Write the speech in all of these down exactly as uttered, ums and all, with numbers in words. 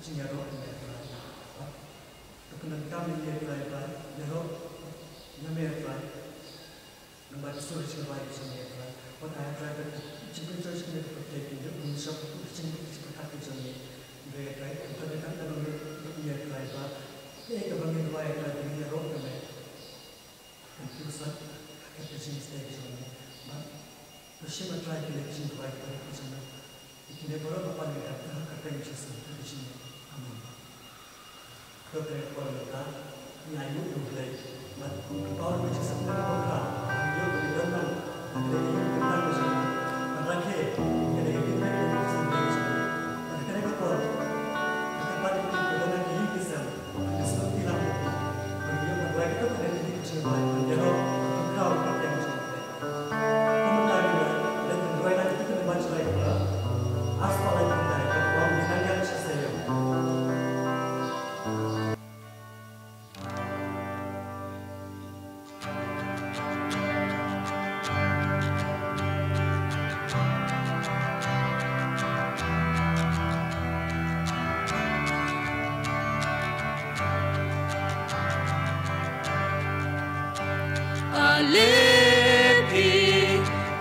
Jingïaroh ïa me, Trai. Bad to pyndonkam ïa me, Trai, bad ïaroh ïa me, Trai. Namar ka sur jingduwai ka jong me, Trai. Wat ai, Trai, ba ka jingpynjot jong me ka pyrthei kin ïoh ban shong hapoh ka jingpyrkhat ka jong me. Hynrei, Trai, ka pyndonkam ka jong me, Trai, bad kaei kaba ngi duwai, Trai, ba ngi ïaroh ïa me. Kan pynshai ha ka jingstad ka jong me. Bad to shim, Trai, kine ki jingduwai ki jong me. Kine baroh ba pan ïa ka kyrteng Jisu, ka jingim. Amen. Kyrteng ka por mynta ngi ai nguh ïa U Blei. Bad ka por ba Jisu ka por ka ngi ïoh ban don lang. Kine ki kyrteng ka jong me. Bad rakhe kine ki kyrteng ka jong me. Bad kane ka por ka pan ïa ki don lang ki ïing ki sem. Ka sngewthuh lang. Ngi ïoh ban duwai ïa kine ki jingduwai ban ïaroh ban khraw ïa ka kyrteng ka jong U Blei. Ale phi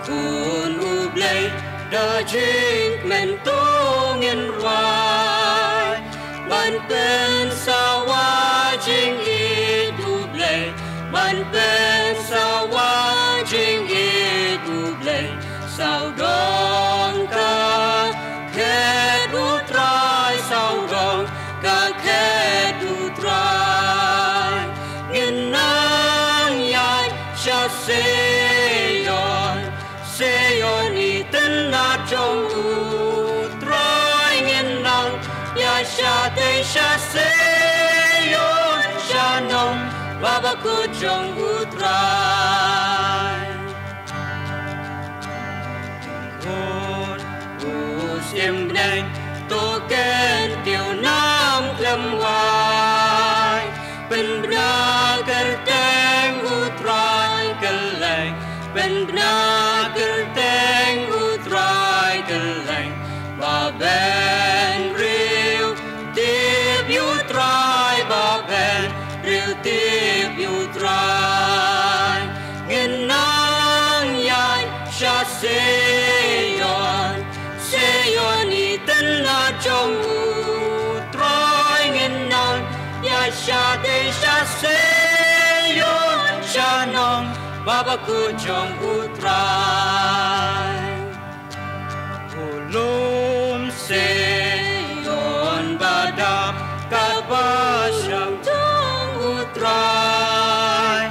khun U Blei, da jingkmen to ngin rwai ban pynsawa jingïeit U Blei, ban pynsawa jingïeit U Blei. Sawdong ka khet U Trai, sawdong ka khet U Trai. Ngin nang ïaid sha Seion, Seion i tynnad jong U Trai. Ngin nang ïaid shatei sha Seion, sha nong ba bakut jong U Trai. Khun u syiem bneng, to kyntiew nam khlem wai. Pynbna kyrteng U Trai kylleng, pynbna kyrteng U Trai kylleng. Ba bynriew tip ïa U Trai, ba bynriew tip ïa U Trai. Ngin nang ïaid sha Seion, Seion i tynnad jong U Trai. Ngin nang ïaid shatei sha Seion, sha nong ba bakut jong U Trai. U lum Seion ba dap katba shong jong U Trai.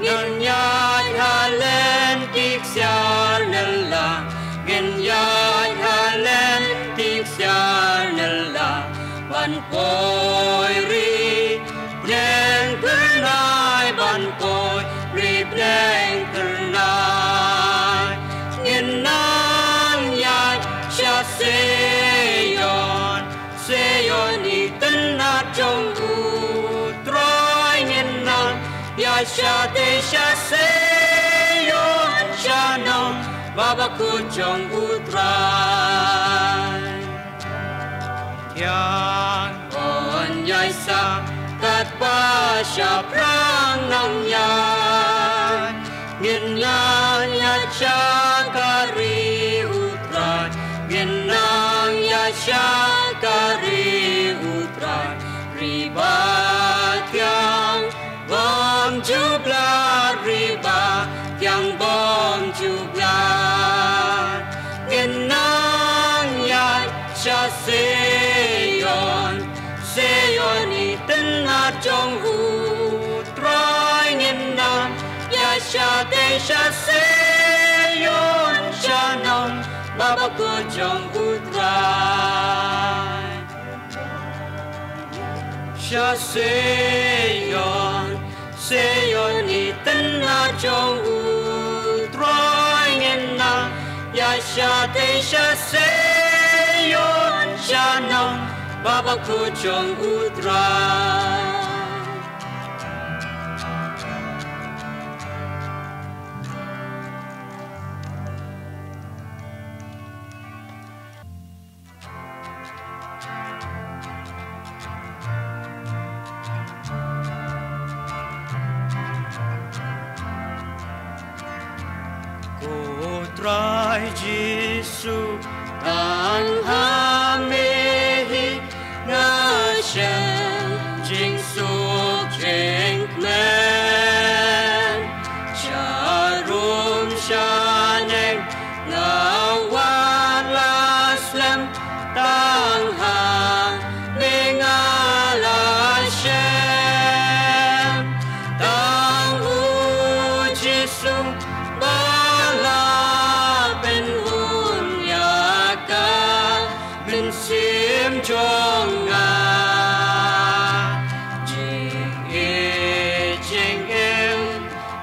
Ngin ïaid ha lynti ksiar nylla, ngin ïaid ha lynti ksiar nylla. Ban poi ri bneng kyrnai, ban poi ri bneng kyrnai. Ngin nang ïaid sha Seion, Seion i tynnad jong U Trai. Ngin nang ïaid shatei sha Seion, sha nong ba bakut jong U Trai. Ïa ngan ïaid sha katba shaphrang nongïaid. Ngin nang ïaid sha ka ri U Trai. Ngin nang ïaid sha ka ri U Trai. Ri ba thiang bym ju blad, ri ba thiang bym ju blad. Ngin nang ïaid sha Seion, Seion i tynnad jong U Trai. Ngin nang ïaid shatei sha Seion, sha nong ba bakut jong U Trai. Sha Seion, Seion i tynnad jong U Trai. Ngin nang ïaid shatei sha Seion, sha nong ba bakut jong U Trai. Trai Jisu, tang ha me hi nga shem jingsuk jingkmen. Sharum shaneng nga wan la slem, tang ha me nga la shem. Tang u Jisu ba la pynhun ïa ka mynsiem jong nga. Jingïeit jingim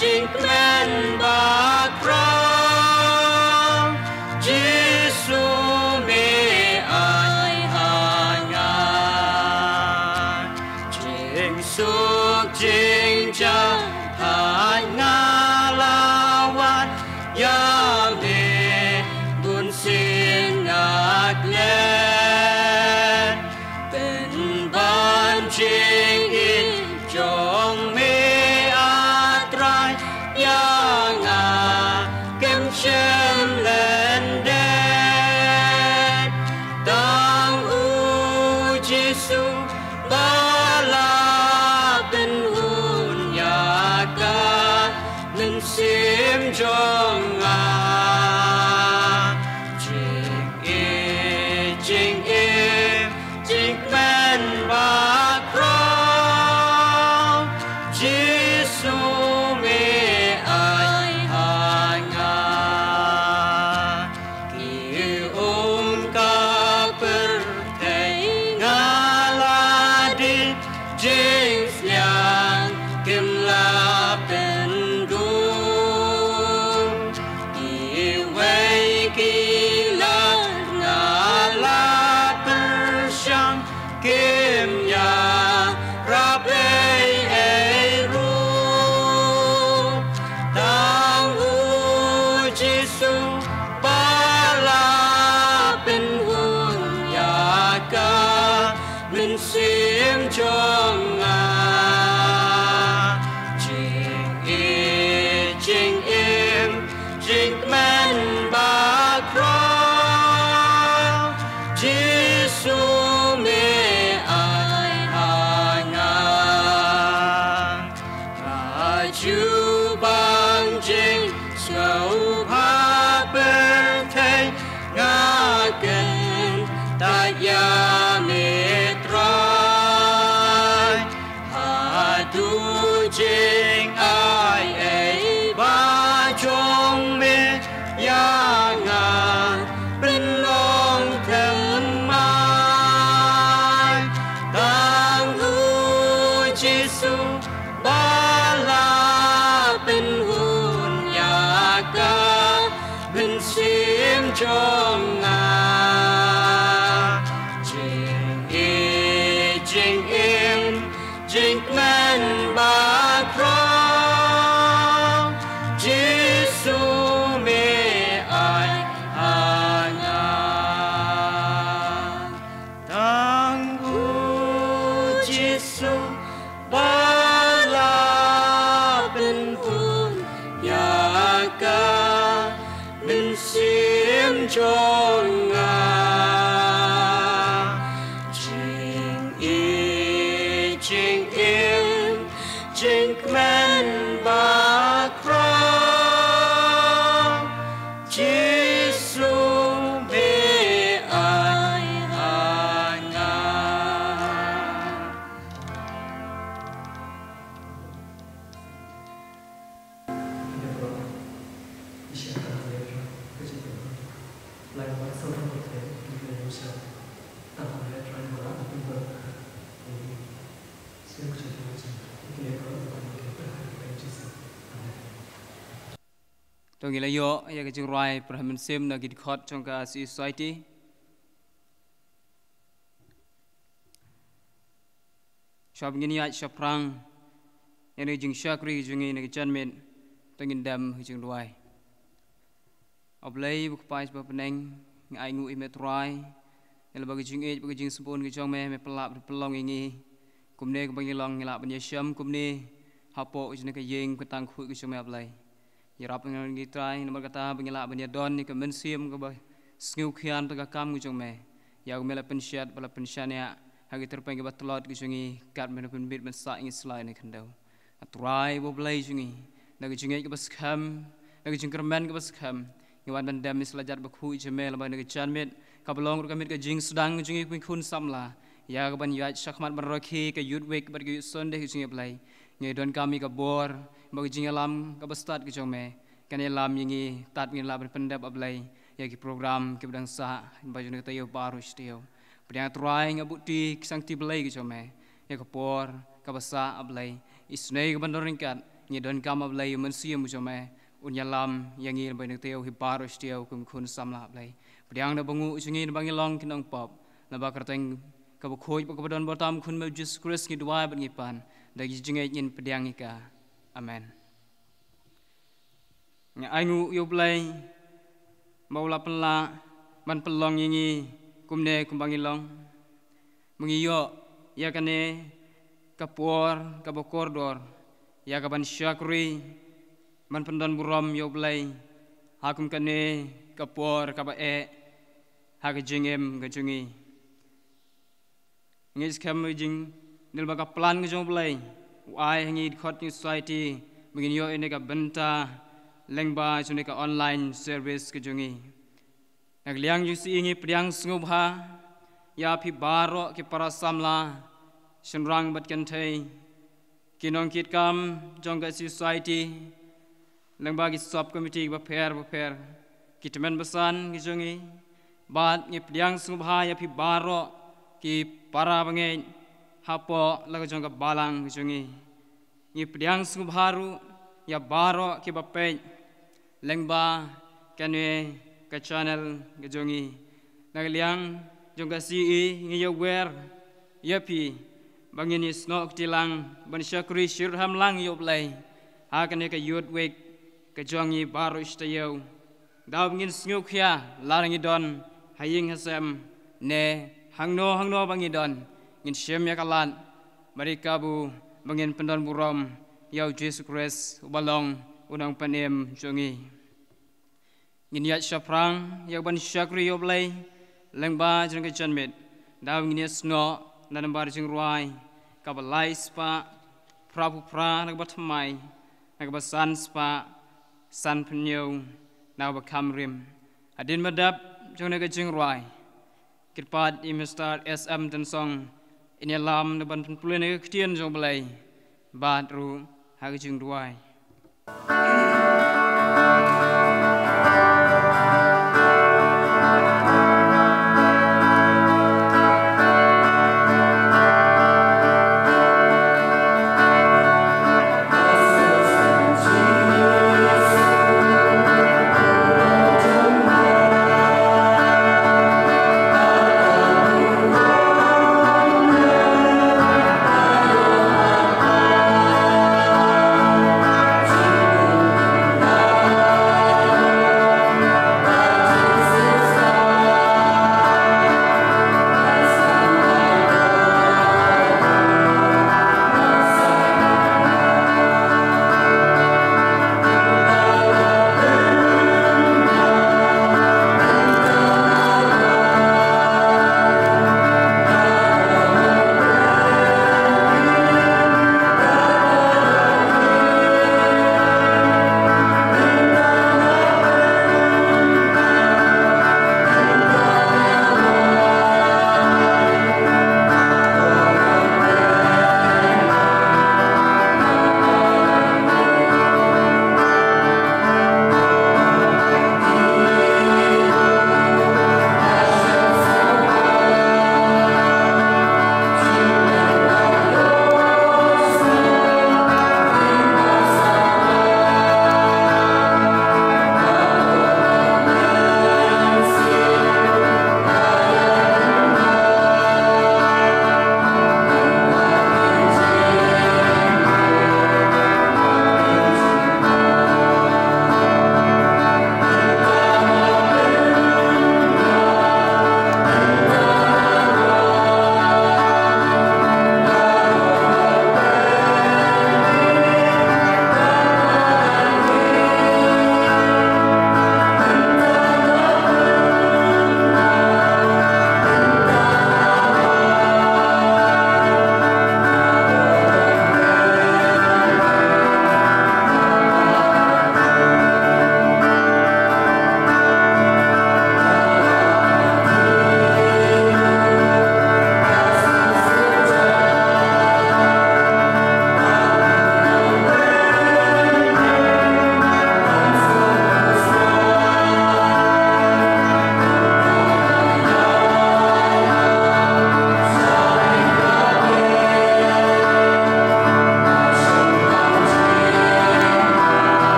jingkmen bakhraw, Jisu me ai ha nga. Jingsuk jingjia ha nga la wan ïa me, bunsien nga klet. Pynban jingïeit jong me, A Trai, ïa nga kem shym lyndet. Tang u Jisu ba la pynhun ïa ka mynsiem jong nga. Jingïeit jingim jingkmen bakhraw, Jisu me ai ha nga. Ki ong ka pyrthei nga la die, jingsliang kim lah pynduh. Kiwei ki lad nga la pyrshang, kim ïarap ei ei ruh. Tang u Jisu ba la pynhun ïa ka mynsiem jong nga. Jingïeit jingim jingkmen bakhraw, Jisu me ai ha nga. Nga ju bang jingsngewbha pyrthei, nga kyntait ïa me Trai. Haduh jingai ei ba jong me, ïa nga pynlong thymmai. Tang u Jisu ba la pynhun ïa ka mynsiem jong nga. Jingïeit jingim jingkmen bakhraw, Jisu me ai ha nga. Tang u Jisu ba la pynhun ïa ka mynsiem jong nga. Jingïeit jingim jingkmen bakhraw, Jisu me ai ha nga. To ngi la ïoh ïa ka jingrwai para mynsiem na ki dkhot jong ka R C E Society. Shwa ba ngin ïaid shaphrang ïa ka jingshakri jong ngi na ka janmiet, to ngin dem ha ka jingduwai. A Blei ba kpa ba ha bneng, ngi ainguh ïa me Trai ïa la ba ka jingïeit ba ka jingsbun ka jong me, me pynlap pynlong ïa ngi. Kumne kaba ngi long ngi lah ban ïashem kumne hapoh jong ka ïing ka tang khuid ka jong me A Blei. Ïarap ïa ngi Trai namar kata ba ngi lah ban ïadon ïa ka mynsiem kaba sngewkhia na ka kam ka jong me. Ïa kaba me la pynshad bad la pynshaniah ha ki tyrpeng kiba tlot ki jong ngi katba me pynbit ban sah ïa ngi sla ïa kane ka khyndew. A Trai ba U Blei jong ngi, na ka jingngeit kaba skhem, na ka jingkyrmen kaba skhem, ngi wan ban dem ïa sla jait bakhuid jong me lyngba kane ka janmiet kaba long ruh ka miet ka jingsdang ka jong ngi kum ki khun samla ïa kaban ïaid shakhmat ban rakhe ka Youth Week bad ka Youth Sunday ka jong ngi, Blei. Ngi donkam ïa ka bor bad ka jingïalam kaba stad ka jong me kan ïalam ïa ngi tad ngin lah ban pyndep, A Blei, ïa ki program kiba dang sah ba jong kata ïa baroh shi taïew. Pdiang Trai, nga buh ti ki sangti Blei ki jong me ïa ka por kaba sah, A Blei. Isynei kaban don ryngkat, ngi donkam, A Blei, ïa u Mynsiem u jong me un ïalam ïa ngi lyngba kata ïa hi baroh shi taïew kum ki khun samla, A Blei. Pdiang na banguh jong ngi na ba ngi long ki nongpop, na ba kyrteng kaba khuid bad kaba don bad tam Khun me Jisu Khrist ngi duwai bad ngi pan, da ki jingngeit ngin pdiang ïa ka. Amen. Nga ainguh ïa U Blei ba u la pynlah ban pynlong ïa ngi kumne kumba ngi long. Ba ngi ïoh ïa kane ka por kaba kordor ïa kaban shakri ban pyndon burom ïa U Blei ha kum kane ka por kaba eh ha ka jingim ka jong ngi. Ngi skhem jingdil ba ka plan ka jong U Blei u ai ha ngi dkhot ngi society ba ngin ïoh ïa kane ka bynta lyngba jong kane ka online service ka jong ngi. Na ka liang jong C E ngi pdiang sngewbha ïa phi baroh ki para samla, shynrang bad kynthei, ki nongkitkam jong ka society, lyngba ki sub committee bapher bapher, ki tymmen basan ki jong ngi, bad ngi pdiang sngewbha ïa phi baroh ki para bangeit hapoh la ka jong ka balang ki jong ngi. Ngi pdiang sngewbha ruh ïa baroh kiba peit lyngba kane ka channel ka jong ngi. Na ka liang jong ka C E ngi ïawer ïa phi ba ngin ïasnoh kti lang ban shakri shitrhem lang ïa U Blei ha kane ka Youth Week ka jong ngi baroh shi taïew. Da ba ngin sngewkhia lada ngi don ha ïing ha sem ne hangno hangno ba ngi don, ngin shim ïa ka lad bad ïa ka kabu ba ngin pyndon burom ïa U Jisu Khrist uba long U Nongpynim jong ngi. Ngin ïaid shaphrang ïa kaban shakri ïa U Blei lyngba jong ka janmiet da ba ngin ïasnoh na ka nambar jingrwai kaba lai spah phra phew phra na kaba thymmai, na kaba san spah san phew hynñiew na kaba kham rim. Hadien ba dep jong kane ka jingrwai, kyrpad ïa Mister S M Tynsong in ïalam da ban pynpule ïa ka ktien jong U Blei bad ruh ha ka jingduwai.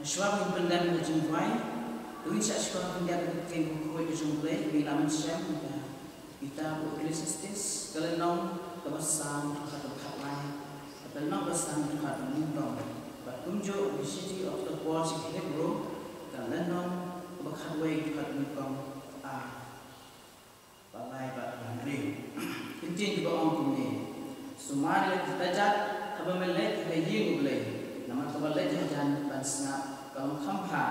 Shuwa ban pyndem ka jingrwai, to ngin sa shuwa ban pyndem ka ktien bakhuid ka jong U Blei, ngi la mynsiem ïa ka kitab u Ecclesiastes, ka lynnong kaba san, ka dkhot kaba khatlai, ka lynnong kaba san, ka dkhot kaba nyngkong. Bad kumjuh ngi sa ïoh ïa ka por sha ki Hebru, ka lynnong kaba khatwei, ka dkhot kaba nyngkong. Ah. Ba lai bad ba hynriew. Ki ktien kiba ong kumne. Sumar ïa kita jat haba me leit ha ïing U Blei, namar kaba leit hajan ban sngap ka long kham bha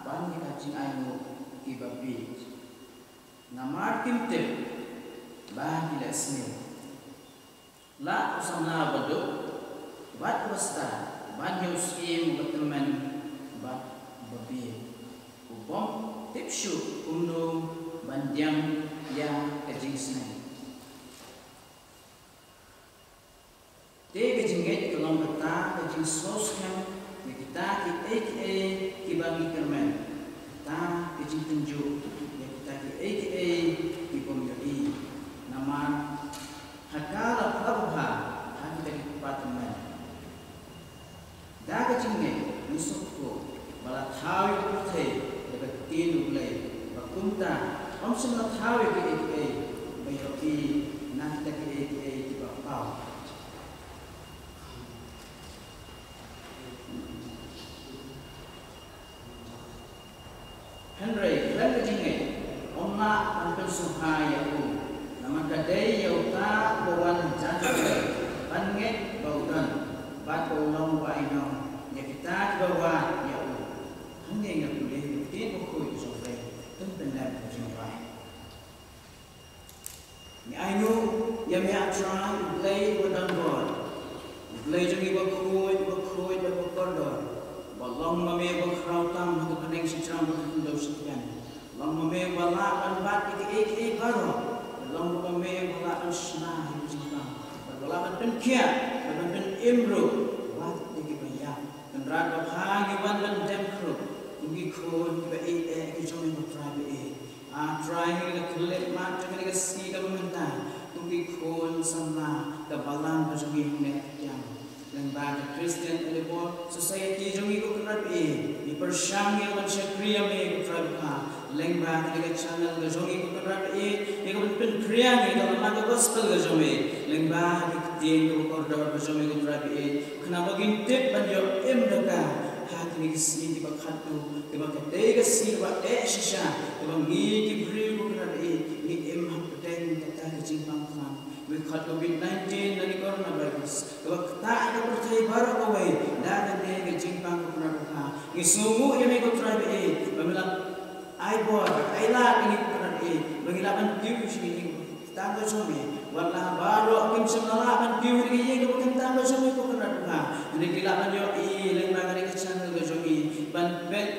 ban ïa ka jingainguh kiba bieit. Namar kim tip ba ki leh sniew. Lah u samla uba duk bad uba stad ban ïa u syiem uba tymmen bad uba bieit. U bym tip shuh kumno ban diang ïa ka jingsneng. Te ka jingngeit ka long kata ka jingsngewskhem ïa kita kiei kiei kiba ngi kyrmen, kata ka jingtynjuh ïa kita kiei kiei ki bym ïohi. Namar ha ka la pla bha ha kita ki kpa tymmen. Da ka jingngeit ngi sngewthuh ba la thaw ïa ka pyrthei da ka ktien U Blei, ba kumta ym shym la thaw ïa kiei kiei ba ïohi na kita kiei kiei kiba paw. Hynrei khlem ka jingngeit ym lah ban pynsngewbha ïa u, namar ka dei ïa uta uba wan hajan U Blei ban ngeit ba u don bad ba u long uba ainguh ïa kita kiba wad ïa u. Hangne nga pule ïa ka ktien bakhuid ka jong U Blei, to ngin pyndem ka jingrwai. Ngi ainguh ïa me, A Trai, U Blei uba don bor, U Blei jong ngi uba khuid, uba khuid bad uba kordor, uba long ma me uba khraw tam ha ka bneng shi jrong bad ha ka khyndew shi tngen. Long ma me uba lah ban bat ïa kiei kiei baroh. Long ma me uba lah ban shna ïa ka jingpang, uba lah ban pynkhiah, ban pynim ruh wat ïa kiba ïap. Kynrad babha, ngi wan ban dem khrup kum ki khun kiba ïeit eh ki jong me, ko Trai ba ïeit. A Trai, ngi la khyllipmat jong kane ka sngi kaba mynta kum ki khun samla ka balang ka jong ngi hangne ha Ktiang, lyngba ka Christian Elevor Society jong ngi, ko Kynrad ba ïeit. Ngi pyrshang ïa ka ban shakri ïa me, ko Trai babha, lyngba kane ka channel ka jong ngi, ko Kynrad ba ïeit, ïa ka ban pynphriang ïa ka lama ka gospel ka jong me lyngba ka ktien kaba kordor ka jong me, ko Trai ba ïeit. Khnang ba kin tip ban ïoh im da ka ha kine ki sngi kiba khatduh, kiba ka dei ka sngi kaba eh shisha, kaba ngi ki briew, ko Kynrad ba ïeit, ngi im hapdeng kata ka jingpang khlam, ngi khot covid nineteen lane coronavirus, kaba ktah ïa ka pyrthei baroh kawei da kane ka jingpang, ko Kynrad babha. Ngi sngewnguh ïa me, ko Trai ba ïeit, ba me la ai bor, ai lad ïa ngi, ko Kynrad ba ïeit, ba ngi lah ban kiew sha ka ïing tang ka jong me. Wat la baroh kim shym la lah ban kiew ha ka ïing kaba khem tang ka jong me, ko Kynrad babha, hynrei ki lah ban ïohi lyngba kane ka channel ka jong ngi, ban peit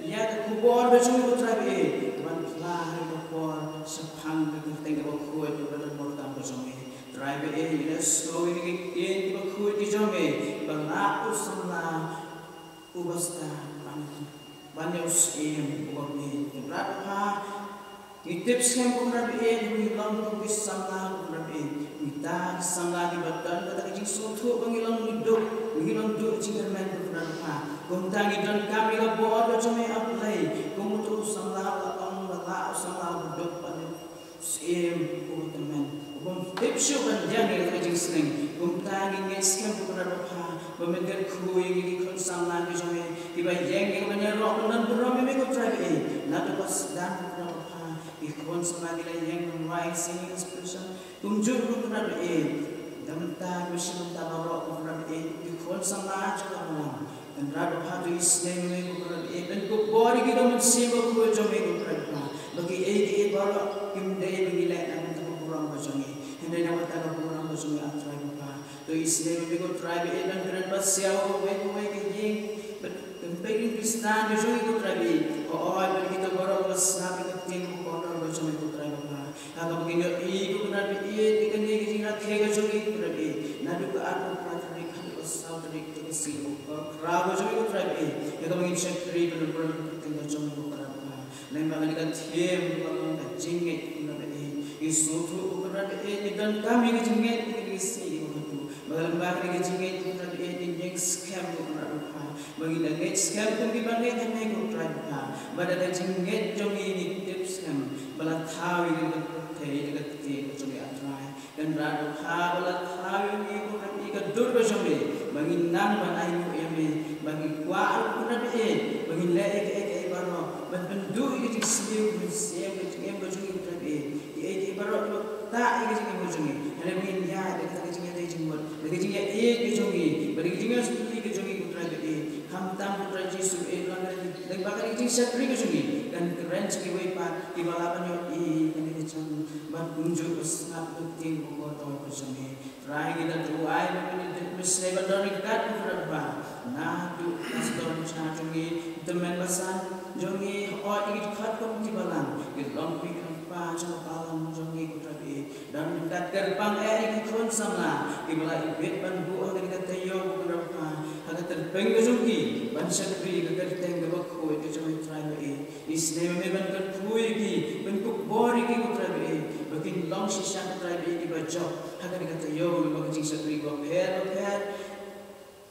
ïa ka khubor ka jong me, ko Trai ba ïeit, ban phla ha ka por shaphang ka kyrteng kaba khuid, kaba don bor tam ka jong me. Trai ba ïeit, ngi la sngew ïa ki ktien kiba khuid ki jong me, ba lah u samla uba stad ban, ban ïa u syiem uba bieit. Kynrad babha, ngi tip skhem, ko Kynrad ba ïeit, ngi long kum ki samla, ko Kynrad ba ïeit, ngi ta ki samla kiba don kata ka jingsngewthuh ba ngi long, ngi duk, ngi long duh jingkyrmen, ko Kynrad babha. Kumta ngi donkam ïa ka bor ka jong me, A Blei, kum uto u samla uba ong ba lah u samla uba duk ban ïa u syiem uba tymmen, u bym tip shuh ban diang ïa ka jingsneng. Kumta ngi ngeit skhem, ko Kynrad babha, ba men kyrkhu ïa ngi ki khun samla ki jong me kiba ïeng ïa ka ban ïaroh ban don burom ïa me, ko Trai ba ïeit. Naduh ba sdang, ko Kynrad babha, ki khun samla ki la ïeng ban rwai singing inspiration, kumjuh, ko Kynrad ba ïeit, da mynta kiba shim bynta baroh, ko Kynrad ba ïeit, ki khun samla jong ka balang. Kynrad babha, to isynei ma me, ko Kynrad ba ïeit, ban kup bor ïa ki da u Mynsiem Bakhuid jong me, ko Kynrad babha, ba kiei kiei baroh kim dei ba ngi leh na ka bynta ka burom ka jong me, hynrei na ka bynta ka burom ka jong me, A Trai babha. To isynei ma me, ko Trai ba ïeit, ban kren pasiaw kawei kawei ka ïing, ban pynpei ïa ki Khristan ka jong me, ko Trai ba ïeit. Hooid, ban ïa kito baroh kiba sngap ïa ka ktien kaba kordor ka jong me, ko Trai babha, ha kaba kin ïohi, ko Kynrad ba ïeit, ïa kane ka jingrakhe ka jong ngi, ko Kynrad ba ïeit, naduh ka arphew phra tarik haduh ka saw tarik, ka sngi kaba khraw ka jong ngi, ko Trai ba ïeit, ïa kaba ngin shakri bad burom ïa ka kyrteng ka jong ngi, ko Kynrad babha, lyngba kane ka theme kaba long ka jingngeit, ko Kynrad ba ïeit. Ngi sngewthuh, ko Kynrad ba ïeit, ngi donkam ïa ka jingngeit ha kane ka sngi kaba khatduh. Ba lyngba kane ka jingngeit, ko Trai ba ïeit, ngin ïeng skhem, ko Kynrad ba bha. Ba ngin da ngeit skhem kum kiba ngeit ha me, ko Trai ba bha. Ba da ka jingngeit jong ngi ngin tip skhem ba la thaw ïa ka pyrthei da ka ktien ka jong me, A Trai. Kynrad ba bha, ba la thaw ïa ngi, ko Trai ba ïeit, ka dur ka jong me. Ba ngin nang ban ainguh ïa me. Ba ngi kwah, ko Kynrad ba ïeit, ba ngin leh ïa kaei kaei baroh ban pynduh ïa ka jingsniew, ka mynsiem, ka jingim ka jong ngi, ko Trai ba ïeit. Ïa kaei kaei baroh kiba ktah ïa ka jingim ka jong ngi. Hynrei ba ngin ïaid da kata ka jingïadei jingmut, da ka jingïaieit ka jong ngi, bad da ka jingïasngewthuh ka jong ngi, ko Trai ba ïeit. Khamtam, ko Trai Jisu, eh, lyngba kane ka jingshakri ka jong ngi, kan kren sha kiwei pat kiba lah ban ïohi ïa kane ka jingmut bad kumjuh ba sngap ïa ka ktien kaba kordor ka jong ngi. Trai, ngi da duwai ba phin da pynmynsngew ban don ryngkat, ko Kynrad ba bha. Naduh Pastor in charge jong ngi, tymmen basan jong ngi, hooid ïa ki dkhot committee balang, ki longkmie kyrpang jong ka balang jong ngi, ko Trai ba ïeit. Don ryngkat, kyrpang eh ïa ki khun samla kiba la ibit ban buh ha kane ka taïew, ko Kynrad ba bha, ha ka tyrpeng ka jong ki ban shakri ha ka kyrteng kaba khuid ka jong me, Trai ba ïeit. Isynei ma me ban kyrkhu ïa ki, ban kukbor ïa ki, ko Trai ba ïeit, ba kin long shisha, ko Trai ba ïeit, kiba jop ha kane ka taïew, lyngba ka jingshakri bapher bapher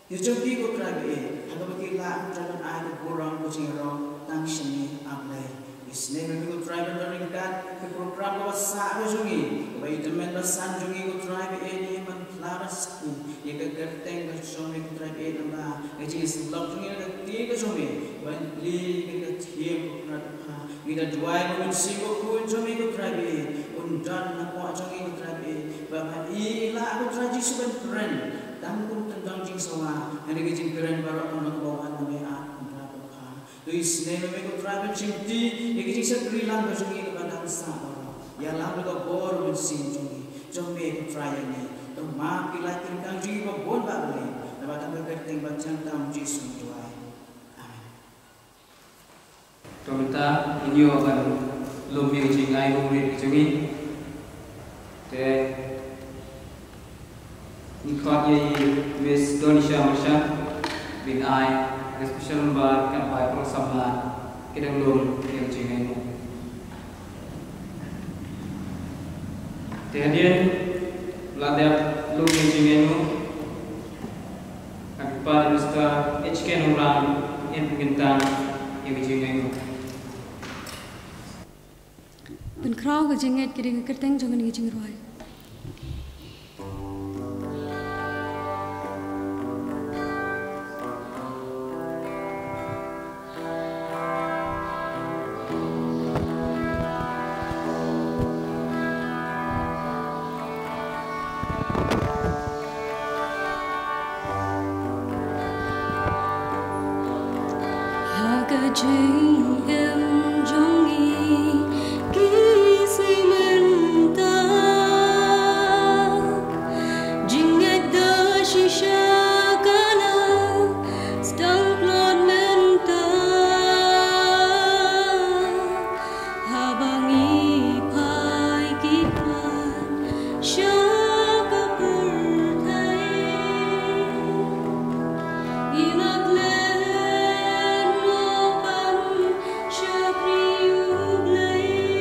ka jong ki, ko Trai ba ïeit, ha kaba ki lah, ko Trai, ban ai ka burom ka jingïaroh tang sha me, A Blei. Isynei ma me, ko Trai, ban don ryngkat ka program kaba sah ka jong ngi, kaba i tymmen basan jong ngi, ko Trai ba ïeit, ngi ïeng ban phla ban sakhi ïa ka kyrteng ka jong me, ko Trai ba ïeit, lyngba ka jingïasyllok jong ngi na ka ktien ka jong me, ban plie ïa ka ktien, ko Kynrad ba bha. Ngi da duwai ba u Mynsiem Bakhuid jong me, ko Trai ba ïeit, un don hapoh jong ngi, ko Trai ba ïeit, ba ma i i lah, ko Trai Jisu, ban kren tang kum kyndong jingsawa, hynrei ka jingkren baroh kan long kaba wan na me, A Kynrad ba bha. To isynei ma me, ko Trai, ban shimti ïa ka jingshakri lang ka jong ngi kaba dang sah baroh. Ïalam da ka bor u Mynsiem jong ngi, jong me, ko Trai, ïa ngi. To map ki lait ki ryngkang jong ngi ba bun, ba Blei, naba tang ka kyrteng ba thiang tam u Jisu ngi duwai. Amen. To mynta ngin ïoh ban lum ïa ka jingai bumrit ka jong ngi. Te ngi khot ïa i Miss Donisha Marshall ban ai ka special number, katba ki samla ki dang lum ïa ka jingai bumrit. Te hadien la dep lum ïa ka jingai bumrit, Ka kyrpad Mister H K Nongrang, yn pynkyntang ïa ka jingai bumrit. Pynkhraw ka jingngeit ka dei ka kyrteng jong kane ka jingrwai. Ha ka jingim jong ngi ki shu mynta, jingngeit da shisha ka la sdang tlot mynta. Haba ngi phai ki klan sha ka pyrthei, ngi la klet noh ban shakri U Blei.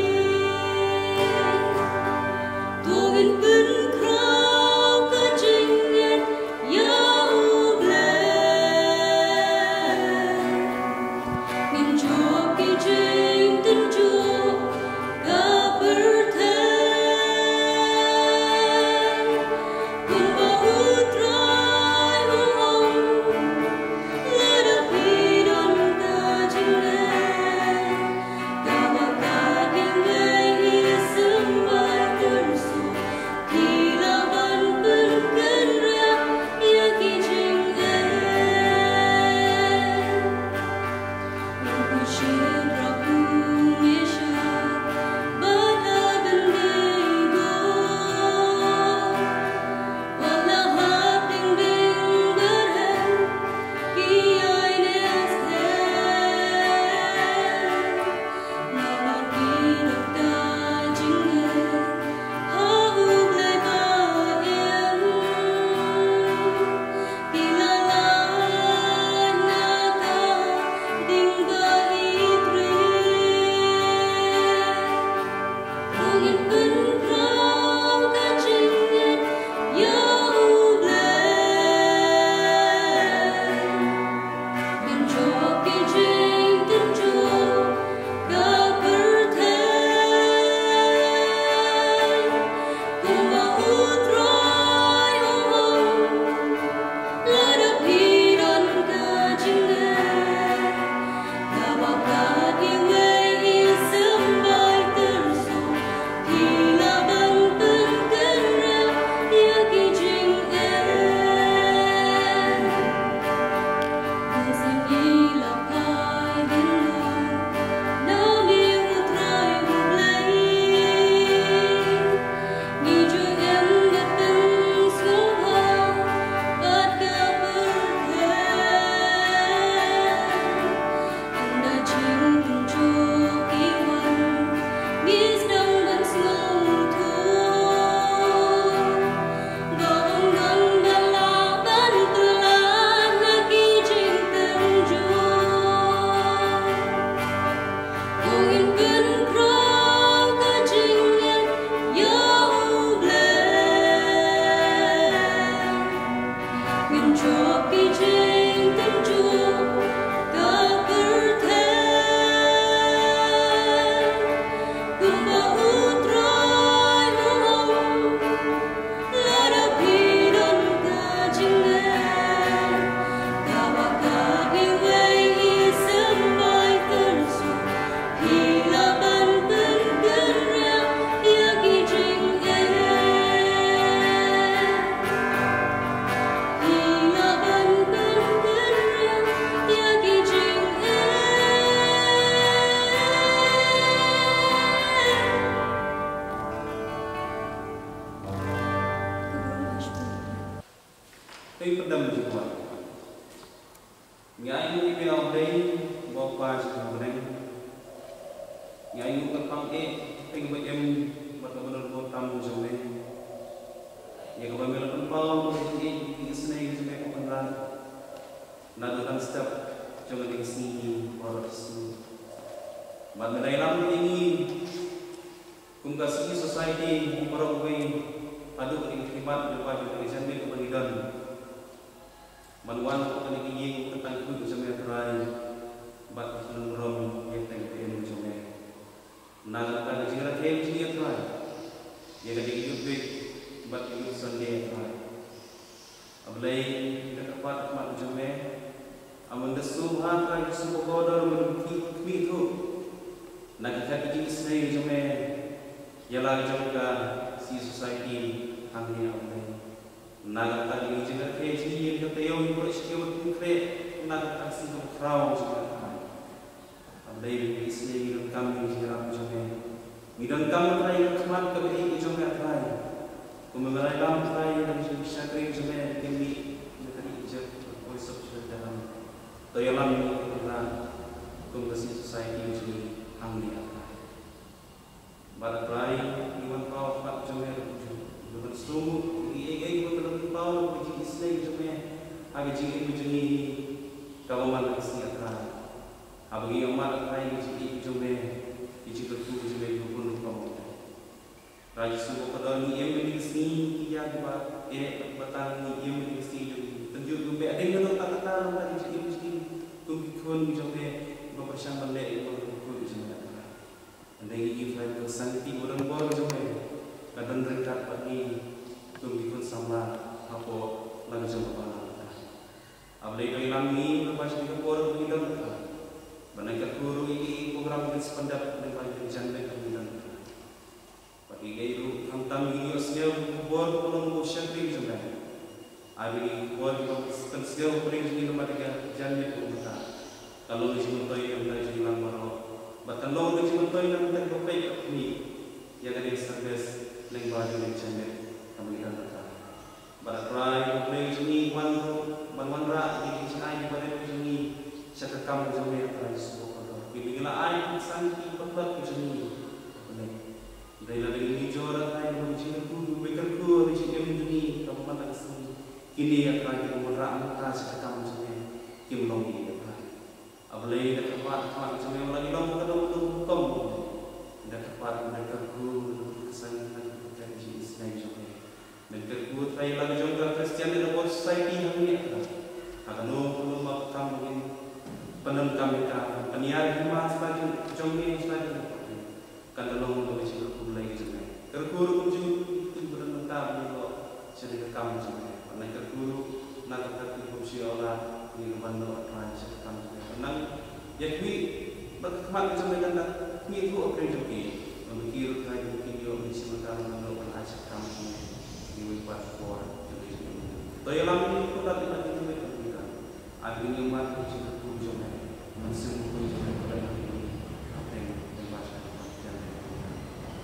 Ka jingkyrmen. Ïa ïa ka kam eh, teng ba em, bad ka ban ur tam jong me. Ïa ka ba me la pynpaw, ka jingeh, ka isnei jong me ko Kynrad. Na ka dang step jong ka sngi baroh sngi. Bad me la ïalam ïa ngi kum ka Civil Society baroh kawei, haduh ka khlieh bad ka jingeh ka ba ngi don. Ban wan ha kane ka ïing ka tang khuid jong me Trai, bad ka khun rom ïa ka teng ka em jong me. Na ka bynta ka jingrakhe jong me Trai, ïa ka jingïeit bad ka jingïeit Sunday Trai. A Blei, da ka pat ka mat jong me, a mon da sngewbha Trai ka sngewbha kordor me ki khmih thuh. Na ka kat ka jingisnei jong me, ïa la jong ka Civil Society hangne A Blei. Na ka bynta ka jingrakhe jong ngi ïa ka taïew ïa ka pyrshah ïa ka pyrkhreh, na ka bynta ka sngi kaba khraw jong me. A Blei, ngi isnei ngi donkam ïa ka jingïarap jong me. Ngi donkam Trai ïa ka khmat kaba ïeit jong me Trai. Kumba me la ïalam Trai ïa ka jingshakri jong me, ngi mih na ka ri Egypt, ka poi sop sha ka daram. To ïalam ïa ngi ko Trai, kum ka Civil Society jong ngi hangne Trai. Bad Trai, ngi wan paw khmat jong me ruh jong, ngi wan sngewthuh ïa kiei kiei kiba me la pynpaw na ka jingisnei jong me ha ka jingim jong ngi, kaba man la ka sngi Trai. Haba ngi ïohmad Trai ïa ka jingïeit jong me, ïa ka jingkyrkhu jong me, ngi bun ruh paw. Trai Jisu ba kordor, ngi im ïa ka sngi, ïa kiba eh bad ba tang, ngi im ïa ka sngi jong ngi. Tynjuh ïa u Blei, dei na nongta kata, nongta ka jingim jong ngi kum ki khun jong me, ba pyrshang ban leh ïa ka kyrkhu jong me Trai. Hynrei ngi ïohi Trai ba ka Santi ba don bor jong me ka don ryngkat bad ngi kum ki khun samla hapoh la ka jong ka balang. A Blei, to ïalam ngi lyngba jong kane ka por ba ngi don Trai. Ban nang kyrkhu ruh ïa ki program ki sa pyndep lyngba jong ka janmiet ba ngi don Trai. Bad ngi ruh khamtam ngi ïohsngew ka khubor ka long ka shakri jong me. Ai ba ngi khubor kiba pynsngew pyrshah jong ngi lyngba ka janmiet ba mynta. Ka long ka jingmyntoi na ka jingïalang baroh. Bad ka long ka jingmyntoi na ka bynta ka peit ka khmih ïa kane ka service lyngba jong ka janmiet ka ba ngi don Trai. Bad Trai, ko Blei jong ngi, wan ruh ban wanrah ïa ki jingai ki barit jong ngi sha ka kam jong me Trai Jisu ba kordor. Ki ba ngi la ai ki san ki patlot ki jong ngi. Ko Blei. Dei lada ngi jor Trai, ban jingkyrkhu, ban kyrkhu ïa ka jingim jong ngi kaba man la ka sngi. Kine Trai kiba wanrah mynta sha ka kam jong me kim long ei Trai. A Blei, da ka pat ka mat jong me, wat la ngi long ka dong ka dong hukum. Da ka pat ka mat ka kyrkhu, da ka kyrkhu ka san, da ka kyrkhu ka jingisnei jong me. Men kyrkhu Trai la ka jong ka Christian Aid Award Society hangne Trai. Ha kano kano ba ka kam ba ngin pyndonkam ïa ka, pynïar ïa ka hima sa jong, jong me sa jong. Kan da long da ka jingkyrkhu Blei jong me. Kyrkhu ruh kumjuh ïa ki ba don bynta ba ïoh sha ka kam jong me. Bad nang kyrkhu ruh na ka kyrkhu kumjuh ïa la ngi ban noh Trai sha ka kam jong me. Bad nang ïa khmih bad ka khmat jong me kan da khmih ruh ha pdeng jong ki. Bad ma ki ruh Trai ba kin ïoh ban shim bynta ban noh ban ai sha ka kam jong me. Ngi wei pat por jong me. To ïalam ngi ko da ki ba ki me. Ai ba ngin ïohmad ka jingkyrkhu jong me, ban sngewthuh ka jingkyrkhu jong me,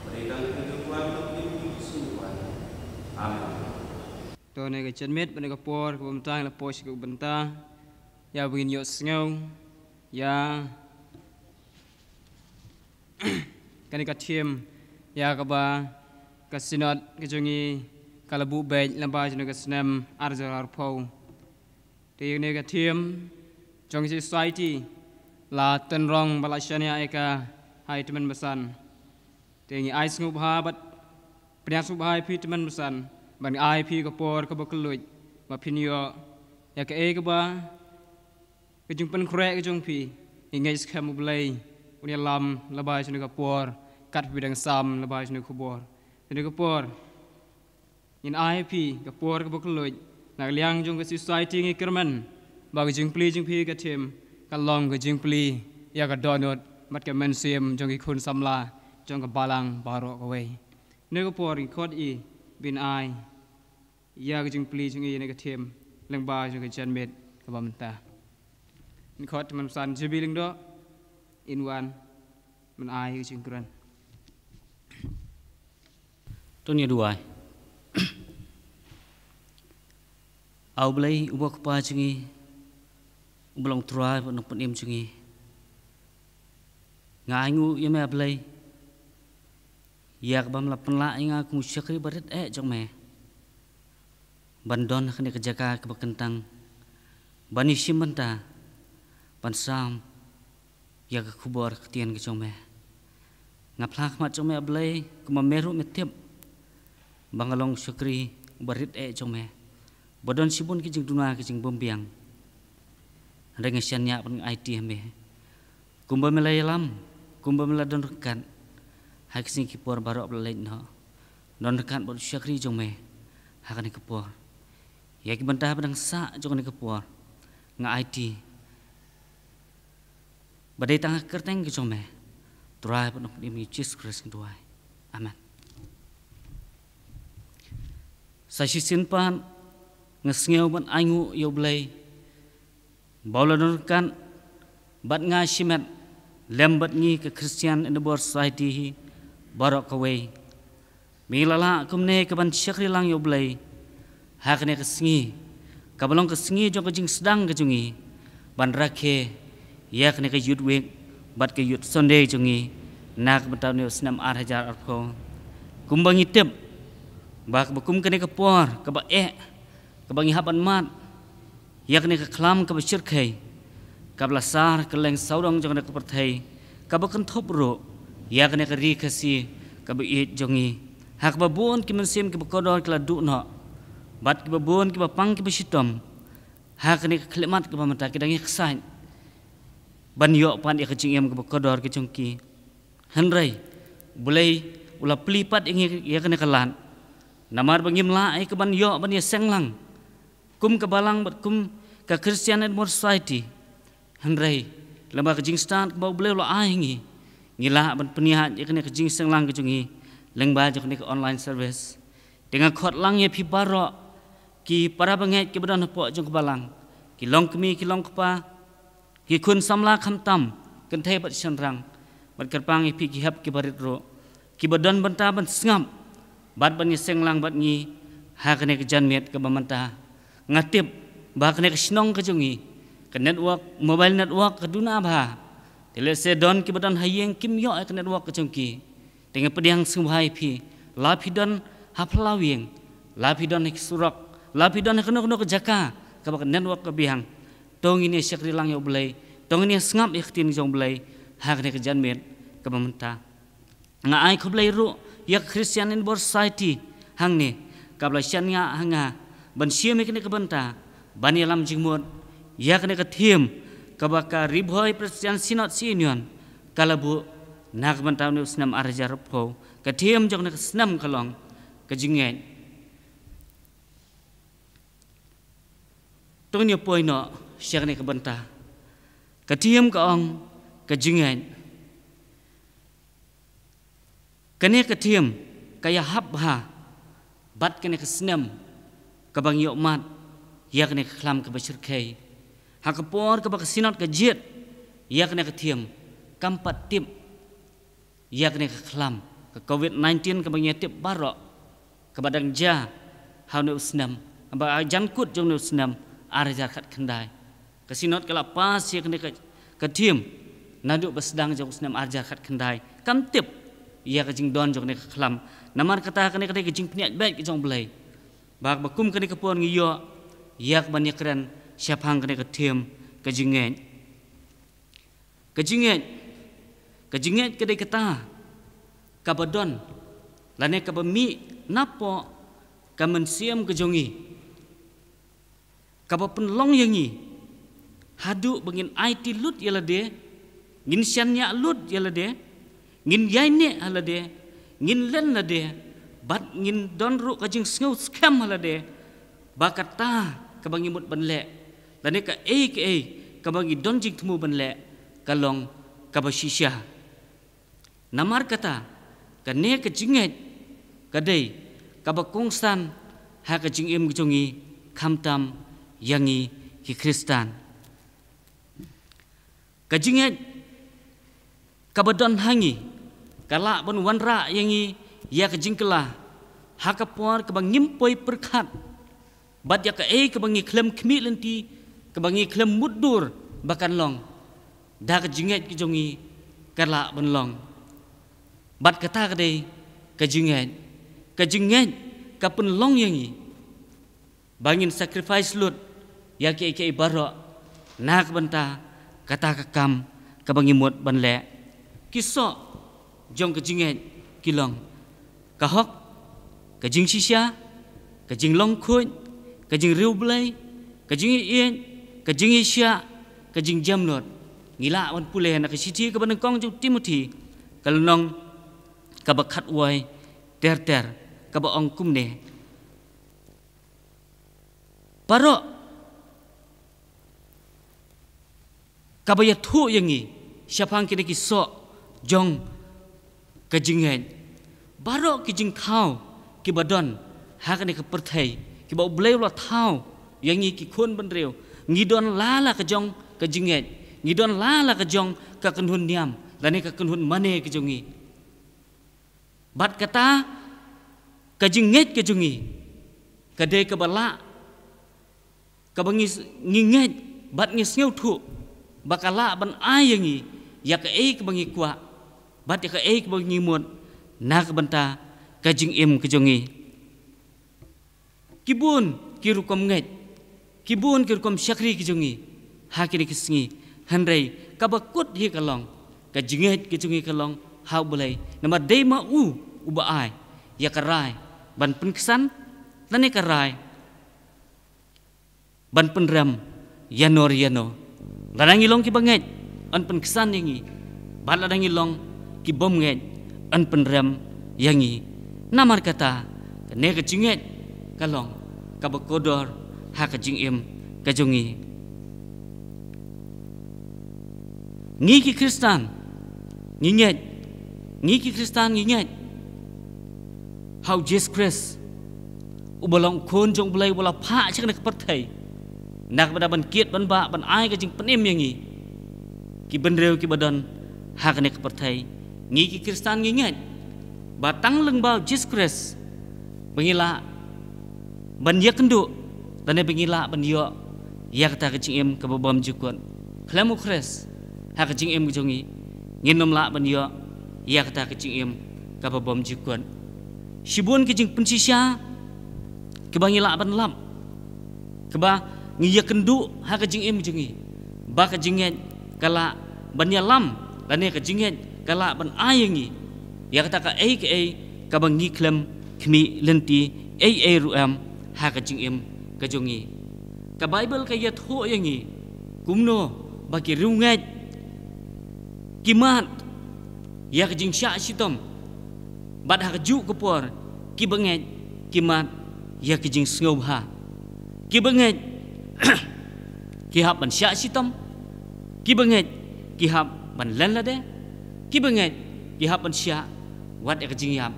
ka dei tang ka jingkyrkhu jong me. Amen. To ne ka janmiet bad ne ka por kaba mynta ngi la poi sha ka bynta ïa ba ngin ïohsngew ïa kane ka theme ïa kaba ka Synod ka jong ngi ka la buh beit lyngba jong ka snem ar hajar arphew. Te ïa kane ka theme jong ka Society la tynrong bad la shaniah ïa ka ha i Tymmen Basan. Te ngi ai sngewbha bad pynïar sngewbha ïa phi Tymmen Basan ban ai phi ka por kaba kylluid ba phin ïoh ïa kaei kaba ka jingpynkhreh ka jong phi. Ngi ngeit skhem U Blei un ïalam lyngba jong ka por kat phi dang sam lyngba jong ka khubor. Jong ka por ngin ai phi ka por kaba kylluid na ka liang jong ka Society. Ngi kyrmen ba ka jingplie jong phi ka theme kan long ka jingplie ïa ka dohnud bad ka mynsiem jong ki khun samla jong ka balang baroh kawei. Ne ka por ngi khot ïa i ban ai ïa ka jingplie jong i ne ka theme lyngba jong ka janmiet kaba mynta. Ngi khot Tymmen Basan J B Lyngdoh, in wan ban ai ka jingkren. To ngin ïa duwai. A U Blei uba U Kpa jong ngi, uba long Trai bad Nongpynim jong ngi. Nga ainguh ïa me, A Blei, ïa kaba me la pynlah ïa nga kum u shakri barit eh jong me, ban don ha kane ka jaka kaba kyntang, ban ïashim bynta, ban sam ïa ka khubor ktien ka jong me. Nga phla khmat jong me, A Blei, kumba me ruh me tip ba nga long u shakri barit eh jong me, ba don shibun ki jingduna ki jingbymbiang. Hynrei nga shaniah bad nga aiti ha me, kumba me la ïalam, kumba me la don ryngkat ha ki sngi ki por baroh ba la leit noh. Don ryngkat bad u shakri jong me ha kane ka por. Ïa ki bynta ba dang sah jong kane ka por, nga aiti ba dei tang ha ka kyrteng ka jong me, Trai bad Nongpynim Jisu Khrist, nga duwai. Amen. Sa shisien pat nga sngew ban ainguh ïa U Blei ba u la don ryngkat bad nga shimet lem bad ngi ka Christian Endeavour Society hi baroh kawei. Me la lah kumne ka ban shakri lang ïa U Blei ha kane ka sngi kaba long ka sngi jong ka jingsdang ka jong ngi ban rakhe ïa kane ka Youth Week bad ka Youth Sunday jong ngi na ka bynta une u snem ar hajar arphew. Kumba ngi tip ba kaba kum kane ka por kaba eh, kaba ngi hap ban mad ïa kane ka khlam kaba shyrkhei, kaba la sar kylleng sawdong jong kane ka pyrthei, kaba kynthup ruh ïa kane ka ri Khasi kaba ïeit jong ngi, ha kaba bun ki mynsiem kiba kordor ki la duh noh, bad kiba bun kiba pang kiba shitom ha kane ka khyllipmat kaba mynta ki dang ïa ksaid ban ïoh pat ïa ka jingim kaba kordor ka jong ki. Hynrei U Blei u la plie pat ïa ngi ïa kane ka lad, namar ba ngim lah ïa ka ban ïoh ban ïaseng lang kum ka balang bad kum ka Christian Endeavour Society. Hynrei lyngba ka jingstad kaba U Blei u la ai ha ngi, ngi lah ban pynïaid ïa kane ka jingseng lang ka jong ngi lyngba jong kane ka online service. Te nga khot lang ïa phi baroh ki para bangeit kiba don hapoh jong ka balang, ki long kmie ki long kpa, ki khun samla khamtam kynthei bad shynrang, bad kyrpang ïa phi ki hep kiba rit ruh, kiba don bynta ban sngap bad ban ïaseng lang bad ngi ha kane ka janmiet kaba mynta. Nga tip ba kane ka shnong ka jong ngi, ka network, mobile network ka duna bha. Te lehse don kiba don ha ïing kim ïoh ïa ka network ka jong ki. Te nga pdiang sngewbha ïa phi, la phi don ha phyllaw ïing, la phi don ha ki surok, la phi don ha kano kano ka jaka kaba ka network ka biang, to ngin ïa shakri lang ïa U Blei, to ngin ïa sngap ïa ka ktien jong U Blei ha kane ka janmiet kaba mynta. Nga ai khublei ruh ïa ka Christian Endeavour Society hangne, kaba la shaniah ha nga ban shim ïa kane ka bynta ban ïalam jingmut ïa kane ka theme kaba ka Ri Bhoi Presbyterian Synod Sha Union ka la buh na ka bynta une u snem ar hajar arphew. Ka theme jong kane ka snem ka long ka jingngeit. To ngin ïa poi noh sha kane ka bynta. Ka theme ka ong ka jingngeit. Kane ka theme ka ïahap bha bad kane ka snem kaba ngi ïoh mad ïa kane ka khlam kaba shyrkhei. Ha ka por kaba ka Synod ka jied ïa kane ka theme, kam pat tip ïa kane ka khlam ka covid nineteen kaba ngi ïa tip baroh, kaba dang jia ha une u snem, ba ha jan kut jong une u snem ar hajar khatkhyndai. Ka Synod ka la pass ïa kane ka, ka theme naduh ba sdang jong u snem ar hajar khatkhyndai. Kam tip ïa ka jingdon jong kane ka khlam. Namar kata kane ka dei ka jingpynïaid beit ka jong U Blei, ba, ba kum kane ka por ngi ïoh ïa ka ban ïakren shaphang kane ka theme ka jingngeit. Ka jingngeit, ka jingngeit ka dei kata kaba don lane kaba mih napoh ka mynsiem ka jong ngi, kaba pynlong ïa ngi haduh ba ngin aiti lut ïa lade, ngin shaniah lut ïa lade, ngin ïaineh ha lade, ngin len lade, bad ngin don ruh ka jingsngew skhem ha lade ba kata kaba ngi mut ban leh lane kaei kaei kaba ngi don jingthmu ban leh ka long kaba shisha. Namar kata kane ka jingngeit ka dei kaba kongsan ha ka jingim ka jong ngi, khamtam ïa ngi ki Khristan. Ka jingngeit kaba don ha ngi ka lah ban wanrah ïa ngi ïa ka jingkylla ha ka por kaba ngim poi pyrkhat bad ïa kaei kaba ngi khlem khmih lynti, kaba ngi khlem mutdur ba kan long. Da ka jingngeit ka jong ngi ka lah ban long. Bad kata ka dei ka jingngeit. Ka jingngeit ka pynlong ïa ngi ba ngin sacrifice lut ïa kiei kiei baroh na ka bynta kata ka kam kaba ngi mut ban leh. Ki soh jong ka jingngeit ki long ka hok, ka jingshisha, ka jinglong khuid, ka jingriewblei, ka jingïeit, ka jingïaishah, ka jingjemnud. Ngi lah ban pule na ka shithi kaba nyngkong jong u Timothi, ka lynnong kaba khatwei ter ter, kaba ong kumne: Baroh kaba ïathuh ïa ngi shaphang kine ki soh jong ka jingngeit. Baroh ki jingthaw kiba don ha kane ka pyrthei, kiba U Blei u la thaw ïa ngi ki khun bynriew, ngi don la la ka jong ka jingngeit, ngi don la la ka jong ka kynhun niam lane ka kynhun mane ka jong ngi. Bad kata ka jingngeit ka jong ngi ka dei kaba lah, kaba ngi, ngi ngeit bad ngi sngewthuh ba ka lah ban ai ïa ngi ïa kaei kaba ngi kwah bad ïa kaei kaba ngi mut na ka bynta ka jingim ka jong ngi. Ki bun ki rukom ngeit, ki bun ki rukom shakri ki jong ngi ha kine ki sngi, hynrei kaba kut hi ka long ka jingngeit ka jong ngi ka long ha U Blei. Namar dei ma u uba ai ïa ka rai ban pynksan lane ka rai ban pynrem ïano ïano. Lada ngi long kiba ngeit, yn pynksan ïa ngi. Bad lada ngi long kibym ngeit, yn pynrem ïa ngi. Namar kata, kane ka jingngeit ka long kaba kordor ha ka jingim ka jong ngi. Ngi ki Khristan ngi ngeit, ngi ki Khristan ngi ngeit ha U Jisu Khrist, uba long Khun jong U Blei, uba la phah sha kane ka pyrthei na ka bynta ban kit ban bah, ban ai ka jingpynim ïa ngi ki bynriew kiba don ha kane ka pyrthei. Ngi ki Khristan ngi ngeit ba tang lyngba U Jisu Khrist ba ngi lah ban ïakynduh lane ba ngi lah ban ïoh ïa kata ka jingim kaba bymjukut. Khlem U Khrist ha ka jingim ka jong ngi, ngin ym lah ban ïoh ïa kata ka jingim kaba bymjukut. Shibun ki jingpynshisha kiba ngi lah ban lap, kiba ngi ïakynduh ha ka jingim jong ngi, ba ka jingngeit ka lah ban ïalam lane ka jingngeit ka lah ban ai ïa ngi ïa kata kaei kaei kaba ngi khlem khmih lynti ei ei ruh em ha ka jingim ka jong ngi. Ka Baibl ka ïathuh ïa ngi kumno ba ki riewngeit ki mad ïa ka jingshah shitom, bad ha kajuh ka por kiba ngeit ki mad ïa ka jingsngewbha. Kiba ngeit ki hap ban shah shitom, kiba ngeit ki hap ban len lade, kiba ngeit ki hap ban shah wat ïa ka jingïap.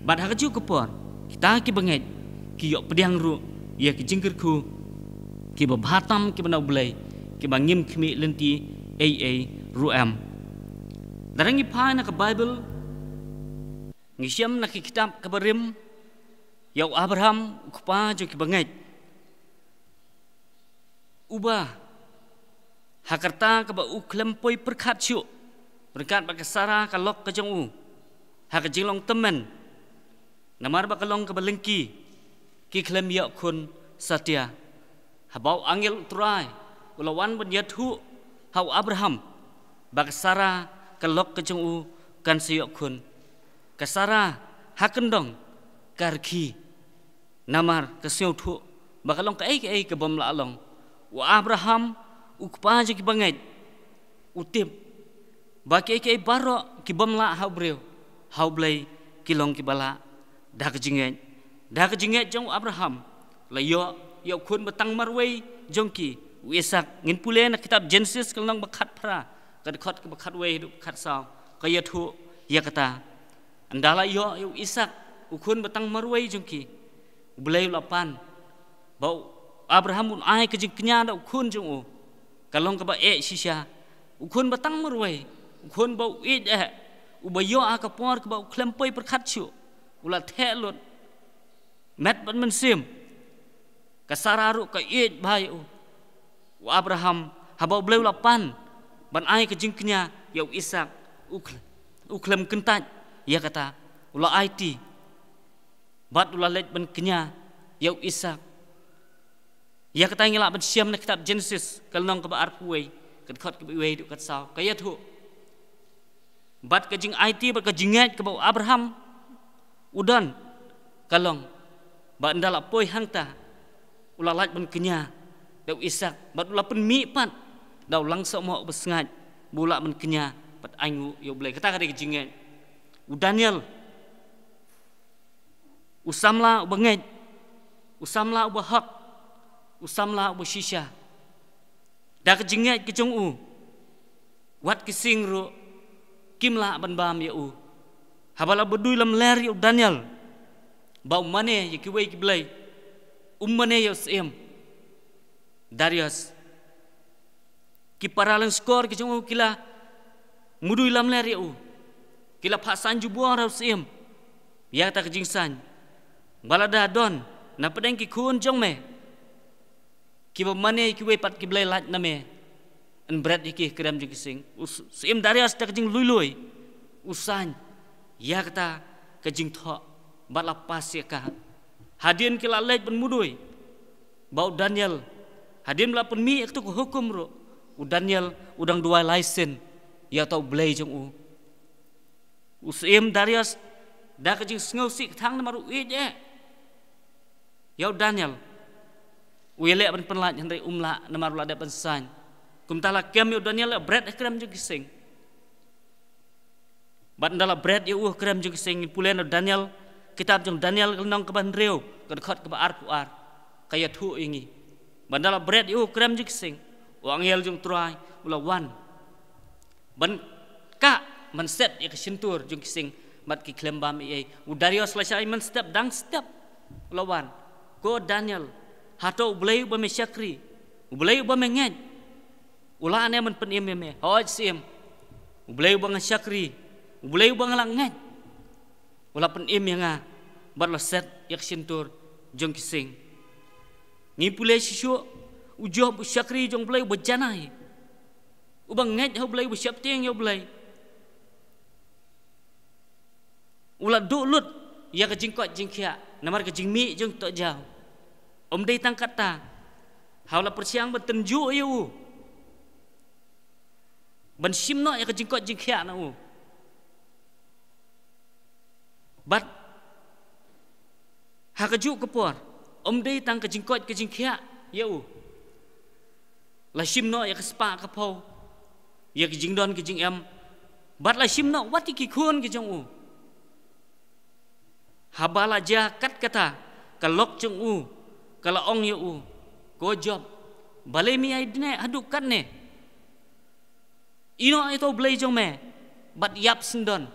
Bad ha kajuh ka por kita kiba ngeit ki ïoh pdiang ruh ïa ki jingkyrkhu kiba bha tam kiba na U Blei, kiba ngim khmih lynti ei ei ruh em. Lada ngi phai na ka Baibl, ngi shem na ki kitab kaba rim ïa u Abraham, u kpa jong kiba ngeit, uba ha ka rta kaba u khlem poi pyrkhat shuh ryngkat bad ka Sara ka lok ka jong u ha ka jinglong tymmen, namar ba ka long kaba lyngkhi, ki khlem ïoh khun satia. Haba u angel U Trai u la wan ban ïathuh ha u Abraham ba ka Sara ka lok ka jong u kan sa ïoh khun, ka Sara ha kyndong ka rkhie, namar ka sngewthuh ba ka long kaei kaei ka bym lah long. U Abraham, u kpa jong kiba ngeit, u tip ba kiei kiei baroh ki bym lah ha u briew, ha U Blei ki long kiba lah. Da ka jingngeit, da ka jingngeit jong u Abraham, la ïoh ïa u khun ba tang marwei jong ki, u Isak. Ngin pule na kitab Genesis ka lynnong ba khatphra, ka dkhot kaba khatwei haduh khatsaw, ka ïathuh ïa kata. Ynda la ïoh ïa u Isak, u khun ba tang marwei jong ki, U Blei u la pan ba u Abraham un ai ka jingkñia da u khun jong u. Ka long kaba eh shisha. U khun ba tang marwei, u khun ba u ïeit eh, uba ïoh ha ka por kaba u khlem poi pyrkhat shuh, u la theh lut met bad mynsiem. Ka Sara ruh ka ïeit bha ïa u. U Abraham, haba U Blei u la pan ban ai ka jingkñia ïa u Isak, U khlem, u khlem kyntait ïa kata, u la aiti bad u la leit ban kñia ïa u Isaak. Ïa kata ngi lah ban shem na kitab Genesis, ka lynnong kaba arphew wei, ka dkhot kaba wei haduh ka saw, ka ïathuh. Bad ka jingaiti bad ka jingngeit kaba u Abraham u don ka long ba ynda la poi hangta, u la leit ban kñia da u Isaak, bad u la pynmih pat da u langsohmoh uba sngaid ba u lah ban kñia bad ainguh ïa U Blei. Kata ka dei ka jingngeit. U Daniel, u samla uba ngeit, u samla uba hok, u samla uba shisha. Da ka jingngeit ka jong u, wat ki sing ruh kim lah ban bam ïa u. Haba la ba duh lamler ïa u Daniel ba um mane ïa kiwei ki blei, um mane ïa u syiem Darius, ki para lyngskor ki jong u ki la mudui lamler ïa u, ki la phah saiñ jubor ha u syiem. Ïa kata ka jingsaiñ, ba lada don na pdeng ki khun jong me kiba mane ïa kiwei pat ki blei lait na me, yn bret ïa ki ha krem jong ki sing. U s-, syiem Darius da ka jingluilui u saiñ ïa kata ka jingthoh bad la pass ïa ka. Hadien ki la leit ban mudui ba u Daniel, hadien ba la pynmih ïa kato ka hukum ruh, u Daniel u dang duwai lai sien ïa uta U Blei jong u. U syiem Darius da ka jingsngewsih ka thang namar u ïeit eh ïa u Daniel, u ïaleh ban pynlait, hynrei um lah namar u la dep ban saiñ. Kumta la kem ïa u Daniel, la bret ha krem jong ki sing. Bad ynda la bret ïa u ha krem jong ki sing, ngin pule na u Daniel, kitab jong u Daniel ka lynnong kaba hynriew, ka dkhot kaba arphew ar, ka ïathuh ïa ngi ba ynda la bret ïa u ha krem jong ki sing, u angel jong u Trai u la wan ban kah mynstep ïa ka shyntur jong ki sing, bad ki khlem bam ei ei. U Darius lashai mynstep dang step u la wan. Ko Daniel, hato U Blei uba me shakri, U Blei uba me ngeit, u lah ne ban pynim ïa me? Hooid syiem, U Blei uba nga shakri, U Blei uba nga la ngeit, u la pynim ïa nga bad la set ïa ka shyntur jong ki sing. Ngi pule shisha, u Job u shakri jong U Blei uba janai, uba ngeit ha U Blei, uba sheptieng ïa U Blei, u la duh lut ïa ka jingkoit jingkhiah namar ka jingmih jong to jaw. Um dei tang katta, haba la pyrshang ban tynjuh ïa u, ban shim noh ïa ka jingkoit jingkhiah na u. Bad ha kajuh ka por, um dei tang ka jingkoit ka jingkhiah ïa u, la shim noh ïa ka spah ka phew, ïa ka jingdon ka jingem, bad la shim noh wat ïa ki khun ki jong u. Haba la jia kat kata, ka lok jong u ka la ong ïa u, ko Job, balei me ïai dneh haduh katne? Ïehnoh ïa uto U Blei jong me bad ïap syndon.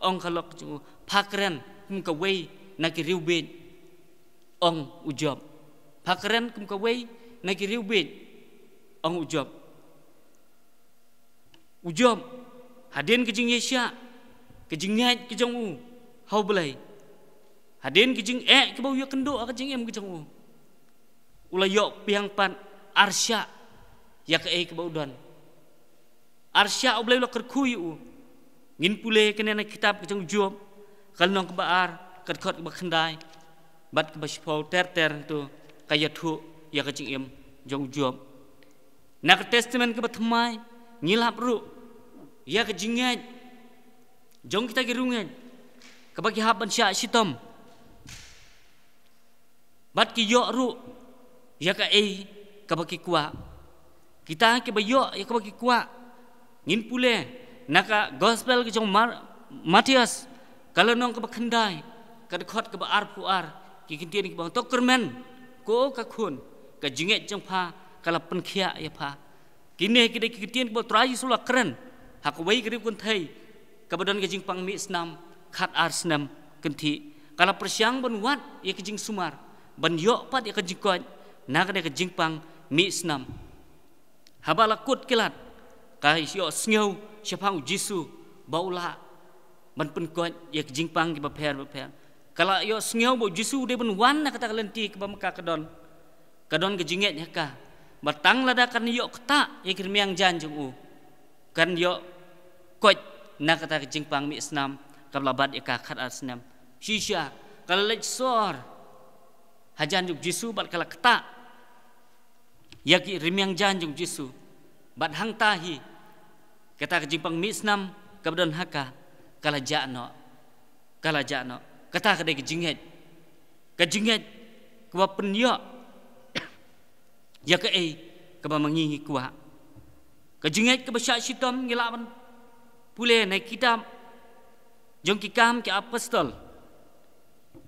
Ong ka lok jong u, pha kren kum kawei na ki riewbiej, ong u Job. Pha kren kum kawei na ki riewbiej, ong u Job. U Job, hadien ka jingïaishah, ka jingngeit ka jong u ha U Blei, hadien ka jingeh kaba u ïakynduh ha ka jingim ka jong u, u la ïoh biang pat arshah ïa kaei kaba u don. Arshah U Blei u la kyrkhu ïa u. Ngin pule kane na kitab ka jong u Job, ka lynnong kaba ar, ka dkhot kaba khyndai bad kaba shiphew ter ter, to ka ïathuh ïa ka jingim jong u Job. Na ka Testament kaba thymmai, ngi lap ruh ïa ka jingngeit jong kita ki riewngeit kaba ki hap ban shah shitom bad ki ïoh ruh ïa kaei kaba ki kwah. Kita kiba ïoh ïa kaba ki kwah, ngin pule na ka Gospel ka jong Mar-, Mathaios, ka lynnong kaba khyndai, ka dkhot kaba arphew ar, ki ktien kiba ong, to kyrmen, ko ka khun, ka jingngeit jong pha ka la pynkhiah ïa pha. Kine ki dei ki ktien kiba u Trai Jisu u la kren ha kawei ka riewkynthei kynthei kaba don ka jingpang mih snam khat ar snem kynthih. Ka la pyrshang ban wad ïa ka jingsumar ban ïoh pat ïa ka jingkoit na kane ka jingpang mih snam. Haba la kut kilat, ka ïohsngew shaphang u Jisu ba u lah ban pynkoit ïa ka jingpang kiba pher ba pher. Ka la ïohsngew ba u Jisu u dei ban wan na kata ka lynti kaba ma ka ka don. Ka don ka jingngeit ha ka ba tang lada kan ïoh ktah ïa ki rmiang jaiñ jong u, kan ïoh koit na kata ka jingpang mih snam kaba la bat ïa ka khatar snem. Shisha ka la leit sor hajan jong Jisu bad ka la ktah ïa ki rmiang jan jong Jisu. Bad hangta hi kata ka jingpang mih snam kaba don ha ka ka la jah noh. Ka la jah noh. Kata ka dei ka jingngeit, ka jingngeit kaba pynïoh ïa kaei kaba ma ngi ngi kwah. Ka jingngeit kaba shah shitom ngi lah ban pule na kitab jong Ki Kam ki Apostol,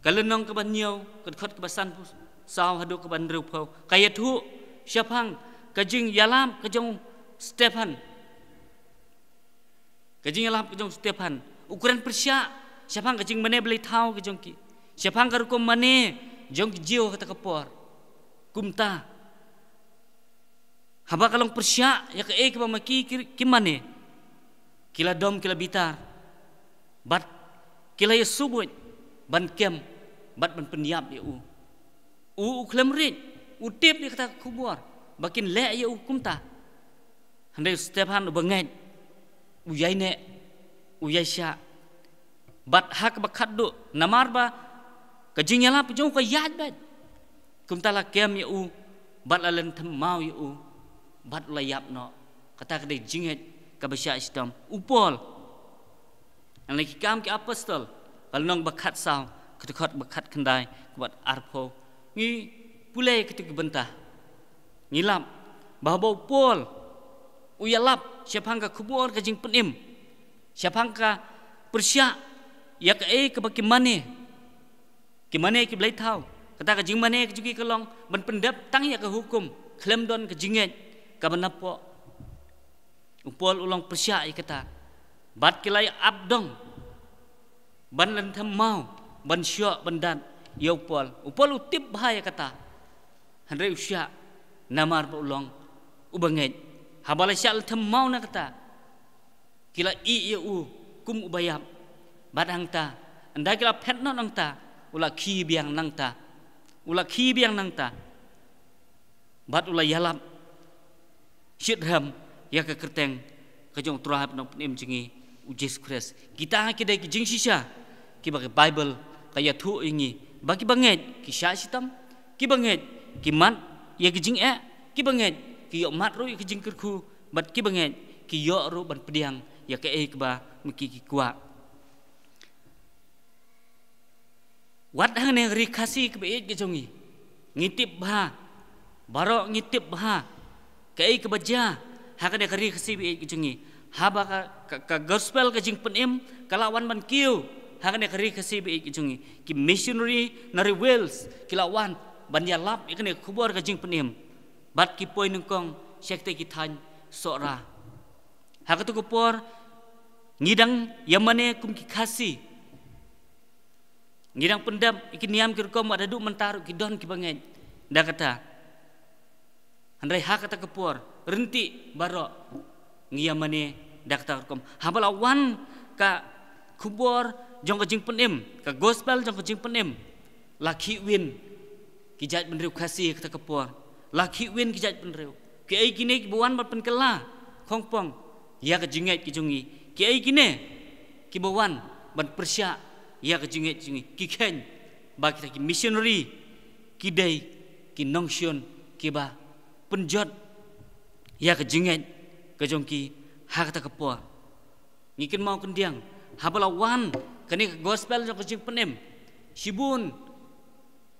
ka lynnong kaba hynñiew, ka dkhot kaba sanphew saw haduh kaba hynriewphew, ka ïathuh shaphang ka jingïalap ka jong Stephan. Ka jingïalap ka jong Stephan, u kren pyrshah shaphang ka jingmane bleithaw ka jong ki, shaphang ka rukom mane jong ki Jiw ha kata ka por. Kumta, haba ka long pyrshah ïa kaei kaba ma ki ki, ki mane, ki la dom, ki la bitar, bad ki la ïasubuit ban kem bad ban pynïap ïa u. U, u khlem rit, u tip ïa kata ka khubor ba kin leh ïa u kumta. Hynrei u Stephan u bangeit, u ïaineh, u ïaishah. Bad ha kaba khatduh, namar ba ka jingïalap jong u ka ïaid beit, kumta la kem ïa u bad la lynthem maw ïa u bad u la ïap noh. Kata ka dei jingngeit kaba shah shitom. U Paul, ha na Ki Kam ki Apostol, ka lynnong ba khatsaw, ka dkhot ba khatkhyndai, ka bad arphew, ngi pule kito ki bynta, ngi lap ba haba u Paul u ïalap shaphang ka khubor ka jingpynim, shaphang ka pyrshah ïa kaei kaba ki mane, ki mane ki bleithaw, kata ka jingmane ka jong ki ka long ban pyndep tang ïa ka hukum, khlem don ka jingngeit kaba napoh. U Paul u long pyrshah ïa kata, bad ki la ïa ap dong ban lynthem maw, ban shoh, ban dat ïa u Paul. U Paul u tip bha ïa kata, hynrei u shah namar ba u long u bangeit. Haba la shah lynthem maw na kata, ki la ïeh ïa u kum u baïap. Bad hangta, ynda ki la phet noh nangta, u la khie biang nangta, u la khie biang nangta. Bad u la ïalap shitrhem ïa ka kyrteng ka jong u Trai bad u Nongpynim jong ngi, u Jisu Khrist. Kita ki dei ki jingshisha kiba ka Baibl ka ïathuh ïa ngi ba ki bangeit ki shah shitom, ki bangeit ki mad ïa ki jingeh, ki bangeit ki ïoh mad ruh ïa ki jingkyrkhu, bad ki bangeit ki ïoh ruh ban pdiang ïa kaei kaba ma ki ki kwah. Wat hangne ka Ri Khasi kaba ïeit ka jong ngi, ngi tip bha, baroh ngi tip bha kaei kaba jia ha kane ka Ri Khasi ba ïeit ka jong ngi. Haba ka, ka, ka gospel ka jingpynim ka la wan ban kiew ha kane ka Ri Khasi ba ïeit ka jong ngi, ki missionary na ri Wales ki la wan ban ïalap ïa kane ka khubor ka jingpynim. Bad ki poi nyngkong sha kita ki thaiñ Sohra. Ha kato ka por ngi dang ïamane kum ki Khasi, ngi dang pyndep ïa ki niam ki rukom, wat haduh mynta ruh ki don ki bangeit da kata. Hynrei ha kata ka por, ryntih baroh ngi ïamane da kata ka rukom. Haba la wan ka khubor jong ka jingpynim, ka gospel jong ka jingpynim, la khih win ki jaitbynriew Khasi ha kata ka por, la khih win ki jaitbynriew. Kiei kine kiba wan ban pynkylla khongpong ïa ka jingngeit ka jong ngi? Kiei kine kiba wan ban pyrshah ïa ka jingngeit ka jong ngi? Ki kheiñ ba kita ki missionary ki dei ki nongshun kiba pynjot ïa ka jingngeit ka jong ki ha kata ka por. Ngi kynmaw khyndiat, haba la wan kane ka gospel jong ka jingpynim, shibun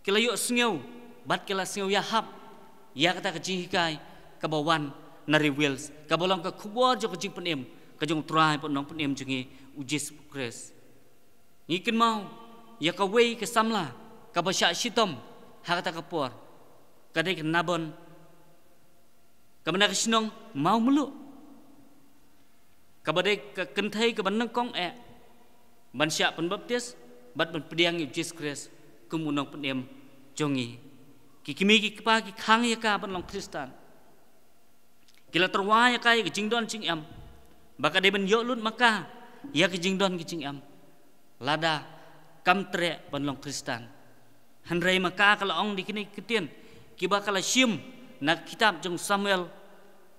ki la ïohsngew bad ki la sngew ïahap ïa kata ka jinghikai kaba wan na ri Wales, kaba long ka khubor jong ka jingpynim ka jong u Trai bad u Nongpynim jong ngi, u Jisu Khrist. Ngi kynmaw ïa kawei ka samla kaba shah shitom ha kata ka por, ka dei ka Nabon, kaba na ka shnong Mawmluh, kaba dei ka kynthei kaba nyngkong eh ban shah pynbaptis bad ban pdiang ïa u Jisu Khrist kum u Nongpynim jong ngi. Ki kmie ki kpa ki khang ïa ka ban long Khristan. Ki la tyrwa ïa ka ïa ka jingdon jingem, ba ka dei ban ïoh lut ma ka ïa ka jingdon ka jingem lada kam treh ban long Khristan. Hynrei ma ka ka la ong da kine ki ktien kiba ka la shim na kitab jong Samuel,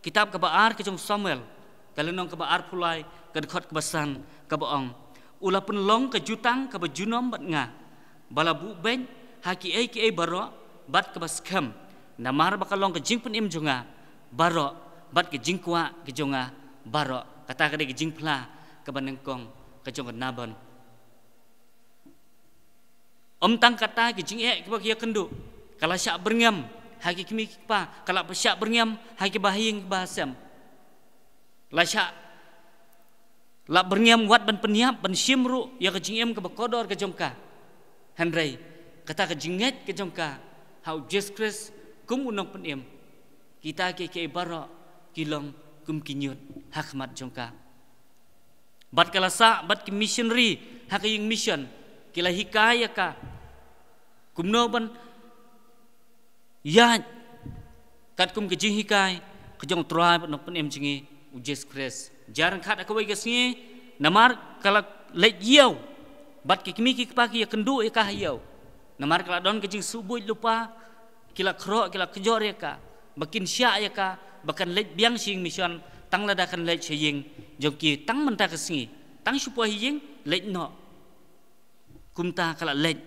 kitab kaba ar ka jong Samuel, ka lynnong kaba arphew lai, ka dkhot kaba san kaba ong, u la pynlong ka jutang kaba junom bad nga, ba la buh beit ha kiei kiei baroh bad kaba skhem, namar ba ka long ka jingpynim jong nga baroh bad ka jingkwah ka jong nga baroh. Kata ka dei ka jingphla kaba nyngkong ka jong ka Nabon. Ym tang kata, ki jingeh kiba ki ïakynduh ka la shah byrngem ha ki kmie ki kpa, ka la shah byrngem ha kiba ha ïing kiba ha sem. La shah la byrngem wat ban pynïap ban shim ruh ïa ka jingim kaba kordor ka jong ka. Hynrei kata ka jingngeit ka jong ka ha u Jisu Khrist kum u Nongpynim, kita kiei kiei baroh ki long kum ki ñiut ha khmat jong ka. Bad ka la sah bad ki missionary ha ka ïing mission, ki la hikai ïa ka kumno ban ïaid katkum ka jinghikai ka jong u Trai bad Nongpynim jong ngi u Jisu Khrist. Jar ryngkat ha kawei ka sngi, namar ka la leit ïew bad ki kmie ki kpa ki ïakynduh ïa ka ha ïew, namar ka la don ka jingsubuit lypa, ki la khroh, ki la kjor ïa ka ba kin shah ïa ka ba kan leit biang sha ïing mission, tang lada kan leit sha ïing jong ki tang mynta ka sngi, tang shu poi ha ïing leit noh. Kumta ka la leit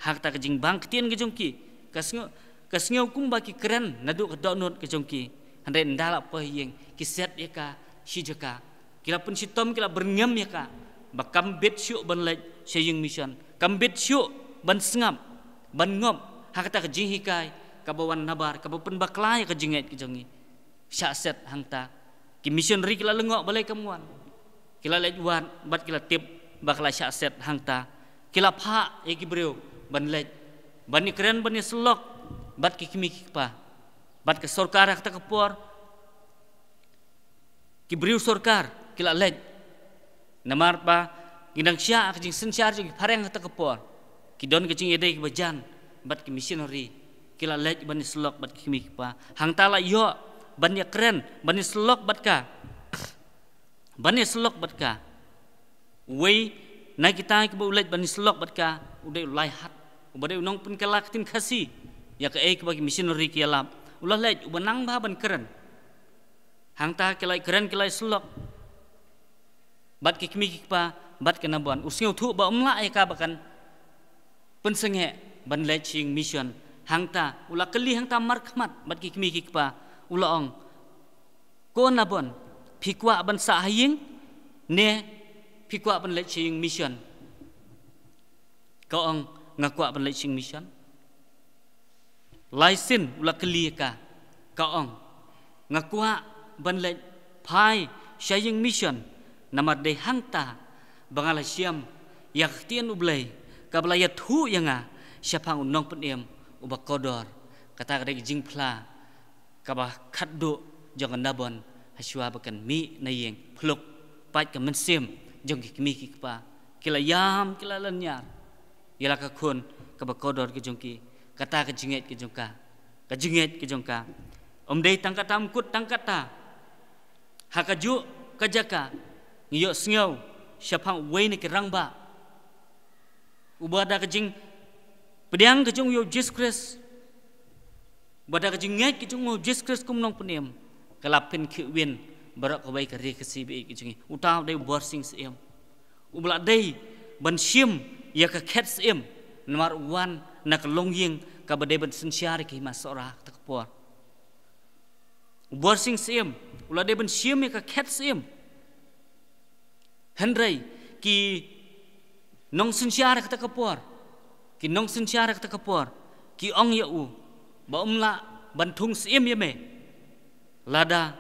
ha kata ka jingbang ktien ka jong ki. Ka sngew, ka sngew kumba ki kren naduh ka dohnud ka jong ki. Hynrei ynda la poi ha ïing, ki set ïa ka shi jaka. Ki la pynshitom, ki la byrngem ïa ka ba kam bit shuh ban leit sha ïing mission, kam bit shuh ban sngap, ban ngop ha kata ka jinghikai kaba wan nabar, kaba pynbakla ïa ka jingngeit ka jong ngi. Shah set hangta. Ki missionary ki la lyngngoh balei kam wan. Ki la leit wad bad ki la tip ba ka la shah set hangta. Ki la phah ïa ki briew ban leit, ban ïakren, ban ïasyllok bad ki kmie ki kpa. Bad ka sorkar ha kata ka por, ki briew sorkar ki la leit, namar ba ki dang shah ka jingsynshar jong ki phareng ha kata ka por. Ki don ka jingïadei kiba jan bad ki missionary, ki la leit ban ïasyllok bad ki kmie ki kpa. Hangta la ïoh ban ïakren, ban ïasyllok bad ka, ban ïasyllok bad ka. Uwei na kita kiba u leit ban ïasyllok bad ka u dei u Laihat, uba dei u nongpynkylla ktien Khasi ïa kaei kaba ki missionary ki ïalap. U la leit, uba nang bha ban kren. Hangta ki la kren, ki la ïasyllok bad ki kmie ki kpa bad ka Nabon. U sngewthuh ba um lah ïa ka ba kan pynsangeh ban leit sha ïing mission. Hangta u la kylli hangta markhmat bad ki kmie ki kpa, u la ong, "Ko Nabon, phi kwah ban sah ha ïing ne phi kwah ban leit sha ïing mission?" Ka ong, "Nga kwah ban leit sha ïing mission." Lai sien u la kylli ïa ka, ka ong, "Nga kwah ban leit phai sha ïing mission, namar dei hangta ba nga la shem ïa ka ktien U Blei kaba la ïathuh ïa nga shaphang u Nongpynim uba kordor." Kata ka dei ka jingphla kaba khatduh jong ka Nabon. Hashwa ba kan mih na ïing, phluk pait ka mynsiem jong ki kmie ki kpa. Ki la ïam, ki la lynñiar ïa la ka khun kaba kordor ka jong ki. Kata ka jingngeit ka jong ka, ka jingngeit ka jong ka. Um dei tang kata, um kut tang kata. Ha kajuh ka jaka ngi ïohsngew shaphang uwei na ki rangbah uba da ka jingpdiang ka jong u ïa u Jisu Khrist, uba da ka jingngeit ka jong u ïa u Jisu Khrist kum u Nongpynim, ka la pynkhih win baroh kawei ka ri ka sibei ka jong ngi. Uta u dei u Borsing Syiem, uba la dei ban shim ïa ka khet syiem, namar u wan na ka longïing kaba dei ban synshar ïa ka Hima Sohra ha kata ka por. U Borsing Syiem u la dei ban shim ïa ka khet syiem. Hynrei ki nongsynshar ha kata ka por, ki nongsynshar ha kata ka por ki ong ïa u ba um lah ban thung syiem ïa me lada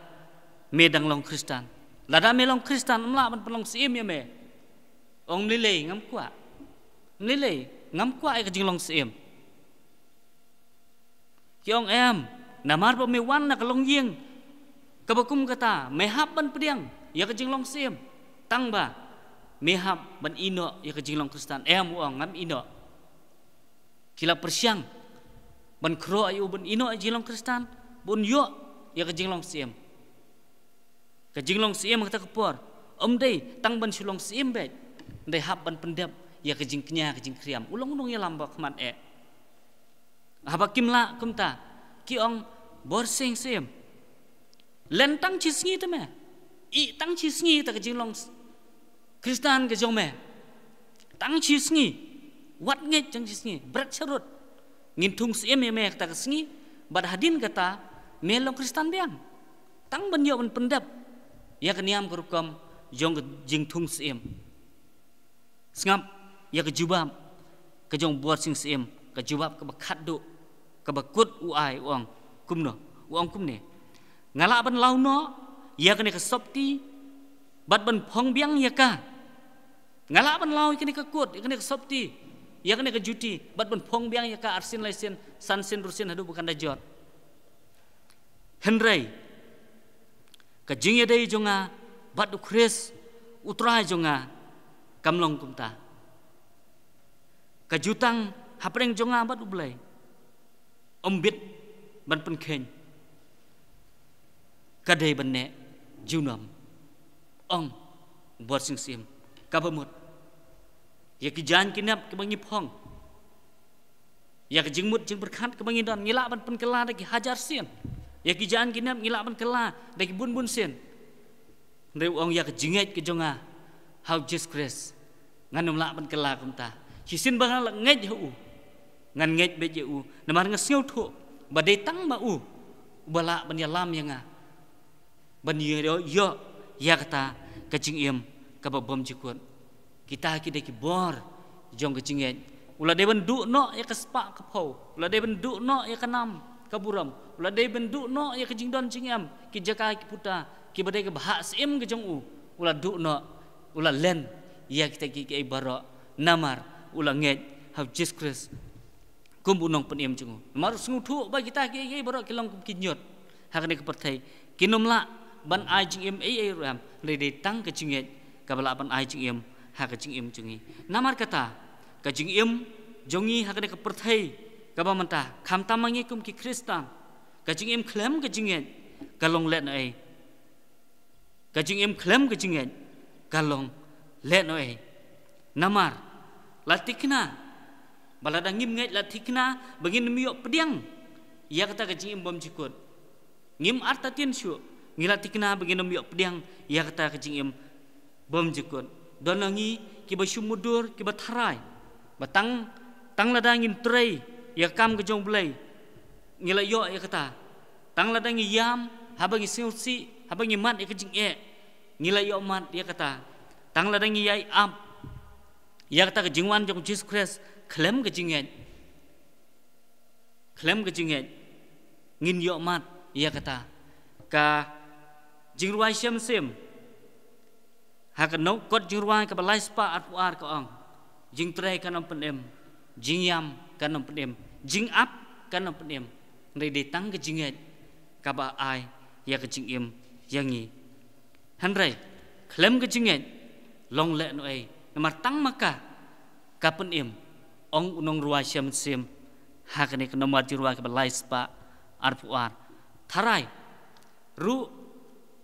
me dang long Khristan. Lada me long Khristan, um lah ban pynlong syiem ïa me. Ong, "Mlei lei, ngam kwah. Mlei lei, ngam kwah ïa ka jinglong syiem." Ki ong, "Em, namar ba me wan na ka longïing kaba kum kata, me hap ban pdiang ïa ka jinglong syiem. Tang ba me hap ban ïehnoh ïa ka jinglong Khristan." "Em," u ong, "ngam ïehnoh." Ki la pyrshang ban khroh ïa u ban ïehnoh ïa ka jinglong Khristan, ba un ïoh ïa ka jinglong syiem. Ka jinglong syiem ha kata ka por um dei tang ban shu long syiem beit, hynrei hap ban pyndep ïa ka jingkñia, ka jingkhriam. U long u nongïalam ba khmat eh. Haba kim lah kumta, ki ong, "Borsing Syiem, len tang shi sngi te me. Ïeh tang shi sngi te ka jinglong s-, Khristan ka jong me, tang shi sngi, wat ngeit tang shi sngi, bret sharud, ngin thung syiem ïa me kata ka sngi, bad hadien kata me long Khristan biang. Tang ban ïoh ban pyndep ïa ka niam ka rukom jong ka jingthung syiem. Sngap ïa ka jubab ka jong u Borsing Syiem, ka jubab kaba khatduh, kaba kut u ai, u ong kumno? U ong kumne: Nga lah ban law noh ïa kane ka sopti bad ban phong biang ïa ka. Nga lah ban law ïa kane ka kut, ïa kane ka sopti, ïa kane ka juti, bad ban phong biang ïa ka arsien, laisien, sansien, ruhsien haduh ba kan da jot. Hynrei ka jingïadei jong nga bad u Khrist u Trai jong nga kam long kumta. Ka jutang hapdeng jong nga bad U Blei ym bit ban pynkheiñ. Ka dei ban neh junom, ong u Borsing Syiem. Kaba mut, ïa ki jaiñ ki nep kiba ngi phong, ïa ka jingmut jingpyrkhat kaba ngi don, ngi lah ban pynkylla da ki hajar sien. Ïa ki jaiñ ki nep ngi lah ban kylla da ki bun bun sien. Hynrei u ong, ïa ka jingngeit ka jong nga ha u Jisu Khrist, ngan ym lah ban kylla kumta. Shisien ba nga la ngeit ha u, ngan ngeit beit ïa u, namar nga sngewthuh ba dei tang ma u uba lah ban ïalam ïa nga ban ïoh, ïoh ïa kata ka jingim kaba bymjukut. Kita ki dei ki bor jong ka jingngeit. U la dei ban duh noh ïa ka spah ka phew, u la dei ban duh noh ïa ka nam ka burom, u la dei ban duh noh ïa ka jingdon jingem, ki jaka ki puta kiba dei ka bhah syiem ka jong u, u la duh noh, u la len ïa kita ki, kiei baroh, namar u la ngeit ha u Jisu Khrist kum u nongpynim jong u. Namar u sngewthuh ba kita kiei kiei baroh ki long kum ki ñiut ha kane ka pyrthei, kin ym lah ban ai jingim ei ei ruh em, hynrei dei tang ka jingngeit kaba lah ban ai jingim ha ka jingim jong ngi. Namar kata, ka jingim jong ngi ha kane ka pyrthei kaba mynta, khamtam ma ngi kum ki Khristan, ka jingim khlem ka jingngeit ka long lehnohei. Ka jingim khlem ka jingngeit ka long lehnohei. Namar la thikna ba lada ngim ngeit, la thikna ba ngin ym ïoh pdiang ïa kata ka jingim bymjukut. Ngim artatien shuh, ngi la thikna ba ngin ym ïoh pdiang ïa kata ka jingim bymjukut. Don na ngi kiba shu mutdur, kiba tharai ba tang, tang lada ngin trei ïa ka kam ka jong U Blei, ngi la ïoh ïa kata. Tang lada ngi ïam, haba ngi sngewsih, haba ngi mad ïa ka jingeh, ngi la ïoh mad ïa kata. Tang lada ngi ïai ap ïa kata ka jingwan jong u Jisu Khrist khlem ka jingngeit, khlem ka jingngeit, ngin ïoh mad ïa kata. Ka Jingrwai Shem Sim, ha ka Kot Jingrwai kaba lai spah arphew ar ka ong, jingtrei kan ym pynim, jingïam kan ym pynim, jingap kan ym pynim, hynrei dei tang ka jingngeit kaba ai ïa ka jingim ïa ngi. Hynrei khlem ka jingngeit long lehnohei, namar tang ma ka ka pynim, ong u nongrwai Shem Sim ha kane ka nombar jingrwai kaba lai spah arphew ar. Tharai ruh,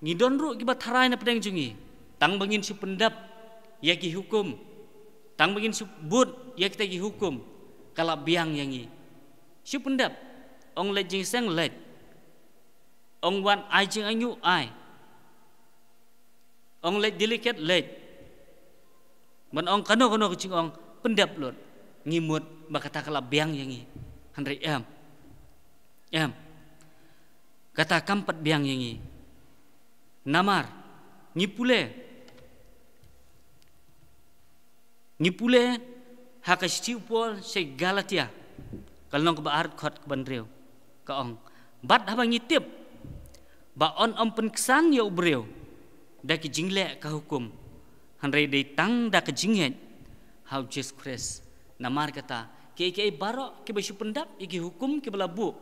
ngi don ruh kiba tharai na pdeng jong ngi, tang ba ngin shu pyndap ïa ki hukum, tang ba ngin shu bud ïa kita ki hukum, ka la biang ïa ngi. Shu pyndap, ong leit jingseng leit, ong wan ai jingaiñguh ai, ong leit delicate leit, ban ong kano kano ka jingong pyndap lut. Ngi mut ba kata ka la biang ïa ngi, hynrei em, em, kata kam pat biang ïa ngi. Namar ngi pule, ngi pule ha ka shithi u Paul sha ki Galatia, ka lynnong kaba ar, dkhot kaba hynriew, ka ong, bad haba ngi tip ba yn ym pynksan ïa u briew da ki jingleh ka hukum, hynrei dei tang da ka jingngeit ha u Jisu Khrist. Namar kata, kiei kiei baroh kiba shu pyndap ïa ki hukum kiba la buh,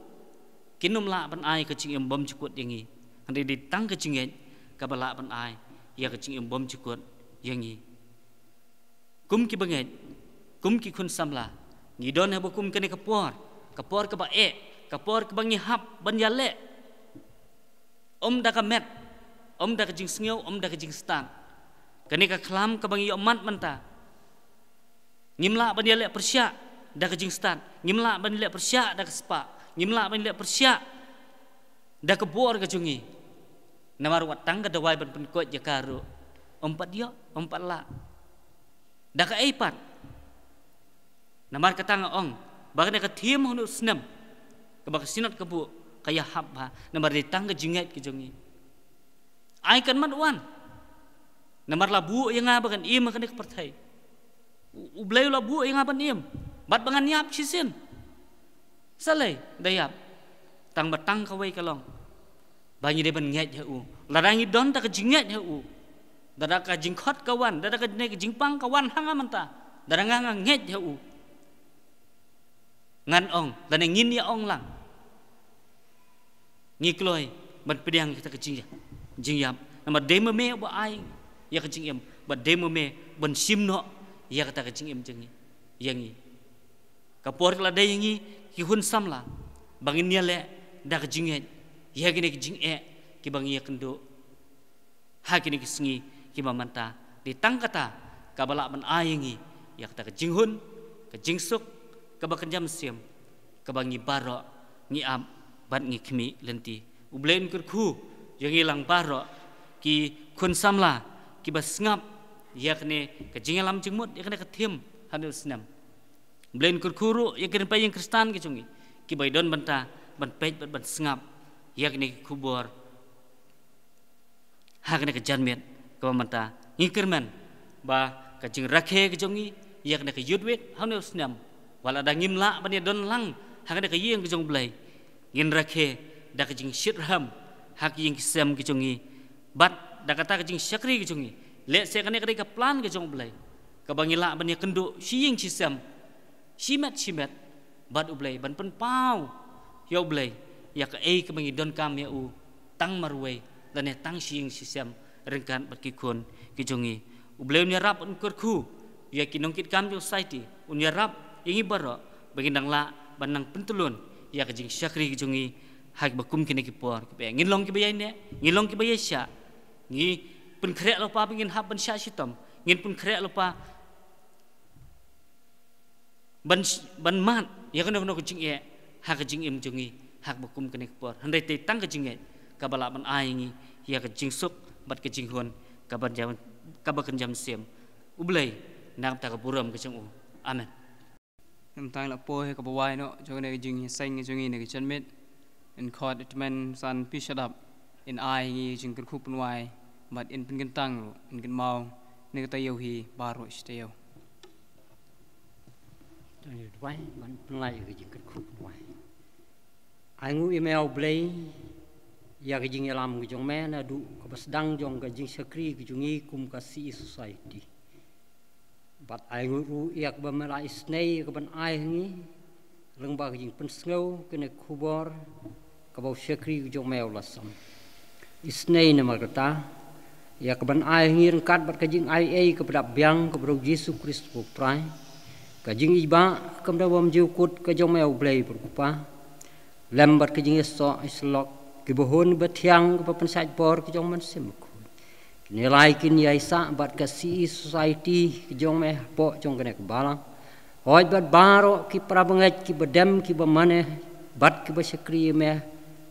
kin ym lah ban ai ka jingim bymjukut ïa ngi, hynrei dei tang ka jingngeit kaba lah ban ai ïa ka jingim bymjukut ïa ngi. Kum kiba ngeit, kum ki khun samla, ngi don haba kum kane ka por, ka por kaba eh, ka por kaba ngi hap ban ïaleh, ym da ka met, ym da ka jingsngew, ym da ka jingstad. Kane ka khlam kaba ngi ïoh mad mynta, ngim lah ban ïaleh pyrshah da ka jingstad, ngim lah ban ïaleh pyrshah da ka spah, ngim lah ban ïaleh pyrshah da ka bor ka jong ngi. Namar wat tang ka dawai ban pynkoit ïa ka ruh, ym pat ïoh, ym pat lah. Da kaei pat? Namar kata nga ong ba kane ka theme ha une u snem kaba ka Synod ka buh ka ïahap bha namar dei tang ka jingngeit ka jong ngi. Ai kan mat wan. Namar la buh ïa nga ba kan im ha kane ka pyrthei. U Blei u la buh ïa nga ban im bad ba ngan ïap shisien. Sa lei da ïap? Tang ba tang kawei ka long ba ngi dei ban ngeit ha u. Lada ngi don da ka jingngeit ha u, lada ka jingkhot ka wan, lada ka jingpang ka wan ha nga mynta, lada nga nga ngeit ha u, ngan ong, lane ngin ïa ong lang, ngi kloi ban pdiang ïa kata ka jingïap. Namar dei ma me ba ai ïa ka jingim, ba dei ma me ban shim noh ïa kata ka jingim jong ngi ïa ngi. Ka por ka la dei ïa ngi ki hun samla ba ngin ïaleh da ka jingngeit ïa kine ki jingeh kiba ngi ïakynduh ha kine ki sngi kiba mynta. Dei tang kata kaba lah ban ai ïa ngi ïa kata ka jinghun, ka jingsuk kaba kynja mynsiem kaba ngi baroh ngi ap bad ngi khmih lynti. U Blei un kyrkhu ïa ngi lang baroh ki khun samla kiba sngap ïa kane ka jingïalam jingmut, ïa kane ka theme ha une u snem. U Blei un kyrkhu ruh ïa ki rympei ïing Khristan ki jong ngi kiba ïadon bynta ban peit bad ban sngap ïa kane ka khubor ha kane ka janmiet kaba mynta. Ngi kyrmen ba ka jingrakhe ka jong ngi ïa kane ka Youth Week ha une u snem, wat la da ngim lah ban ïadon lang ha kane ka ïing ka jong U Blei, ngin rakhe da ka jingshitrhem ha ki ïing ki sem ki jong ngi bad da kata ka jingshakri ki jong ngi. Lehse kane ka dei ka plan ka jong U Blei kaba ngi lah ban ïakynduh shi ïing shi sem, shimet shimet bad U Blei ban pynpaw ïa U Blei ïa kaei kaba ngi donkam ïa u tang marwei lane tang shi ïing shi sem ryngkat bad ki khun ki jong ngi. U Blei un ïarap, un kyrkhu ïa ki nongkitkam jong society, un ïarap ïa ngi baroh ba ngin dang lah ban nang pyntlun ïa ka jingshakri ki jong ngi ha kiba kum kine ki por kiba ngin long kiba ïaineh, ngin long kiba ïaishah. Ngi pynkhreh lypa ba ngin hap ban shah shitom, ngin pynkhreh lypa ban, ban mad ïa kano kano ka jingeh ha ka jingim jong ngi ha kaba kum kane ka por. Hynrei tei tang ka jingngeit kaba lah ban ai ngi ïa ka jingsuk bad ka jinghun kaba kynja, kaba kynja mynsiem. U Blei na ka bynta ka burom ka jong u. Amen. Ngam tang la poi kaba wai noh jong kane ka jingïaseng ka jong ngi na ka janmiet. Yn khot i tymmen san pisa dap yn ai ngi jingkyrkhu pynwai bad yn pynkyntang ruh, yn kynmaw na kata ïew hi baroh shi taïew. Tang ïa duwai ban pynlait ïa ka jingkyrkhu pynwai. Ai nguh ïa me U Blei ïa ka jingïalam ka jong me naduh kaba sdang jong ka jingshakri ka jong ngi kum ka C E Society. Bad ai nguh ruh ïa kaba me la isnei ïa kaban ai ha ngi lyngba ka jingpynsngew kane ka khubor kaba u shakri ka jong me u la sam. Isnei namar kata ïa kaban ai ha ngi ryngkat bad ka jingaiei kaba dap biang kaba u Jisu Khrist ba u trai, ka jingïeit ba kam da bymjukut ka jong me U Blei ba u Kpa, lem bad ka jingïasoh ïasyllok, ki ba hun ba thiang, ki ba pynshait bor ki jong u Mynsiem Bakhuid. Kine lai kin ïaisah bad ka C E Society ki jong me hapoh jong kane ka balang. Hooid bad baroh ki para bangeit ki ba dem ki ba mane bad ki ba shakri ïa me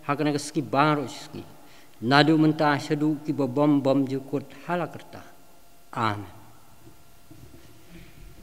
ha kane ka sngi baroh shi sngi, naduh mynta shaduh ki ba bym bymjukut hala karta. Amen.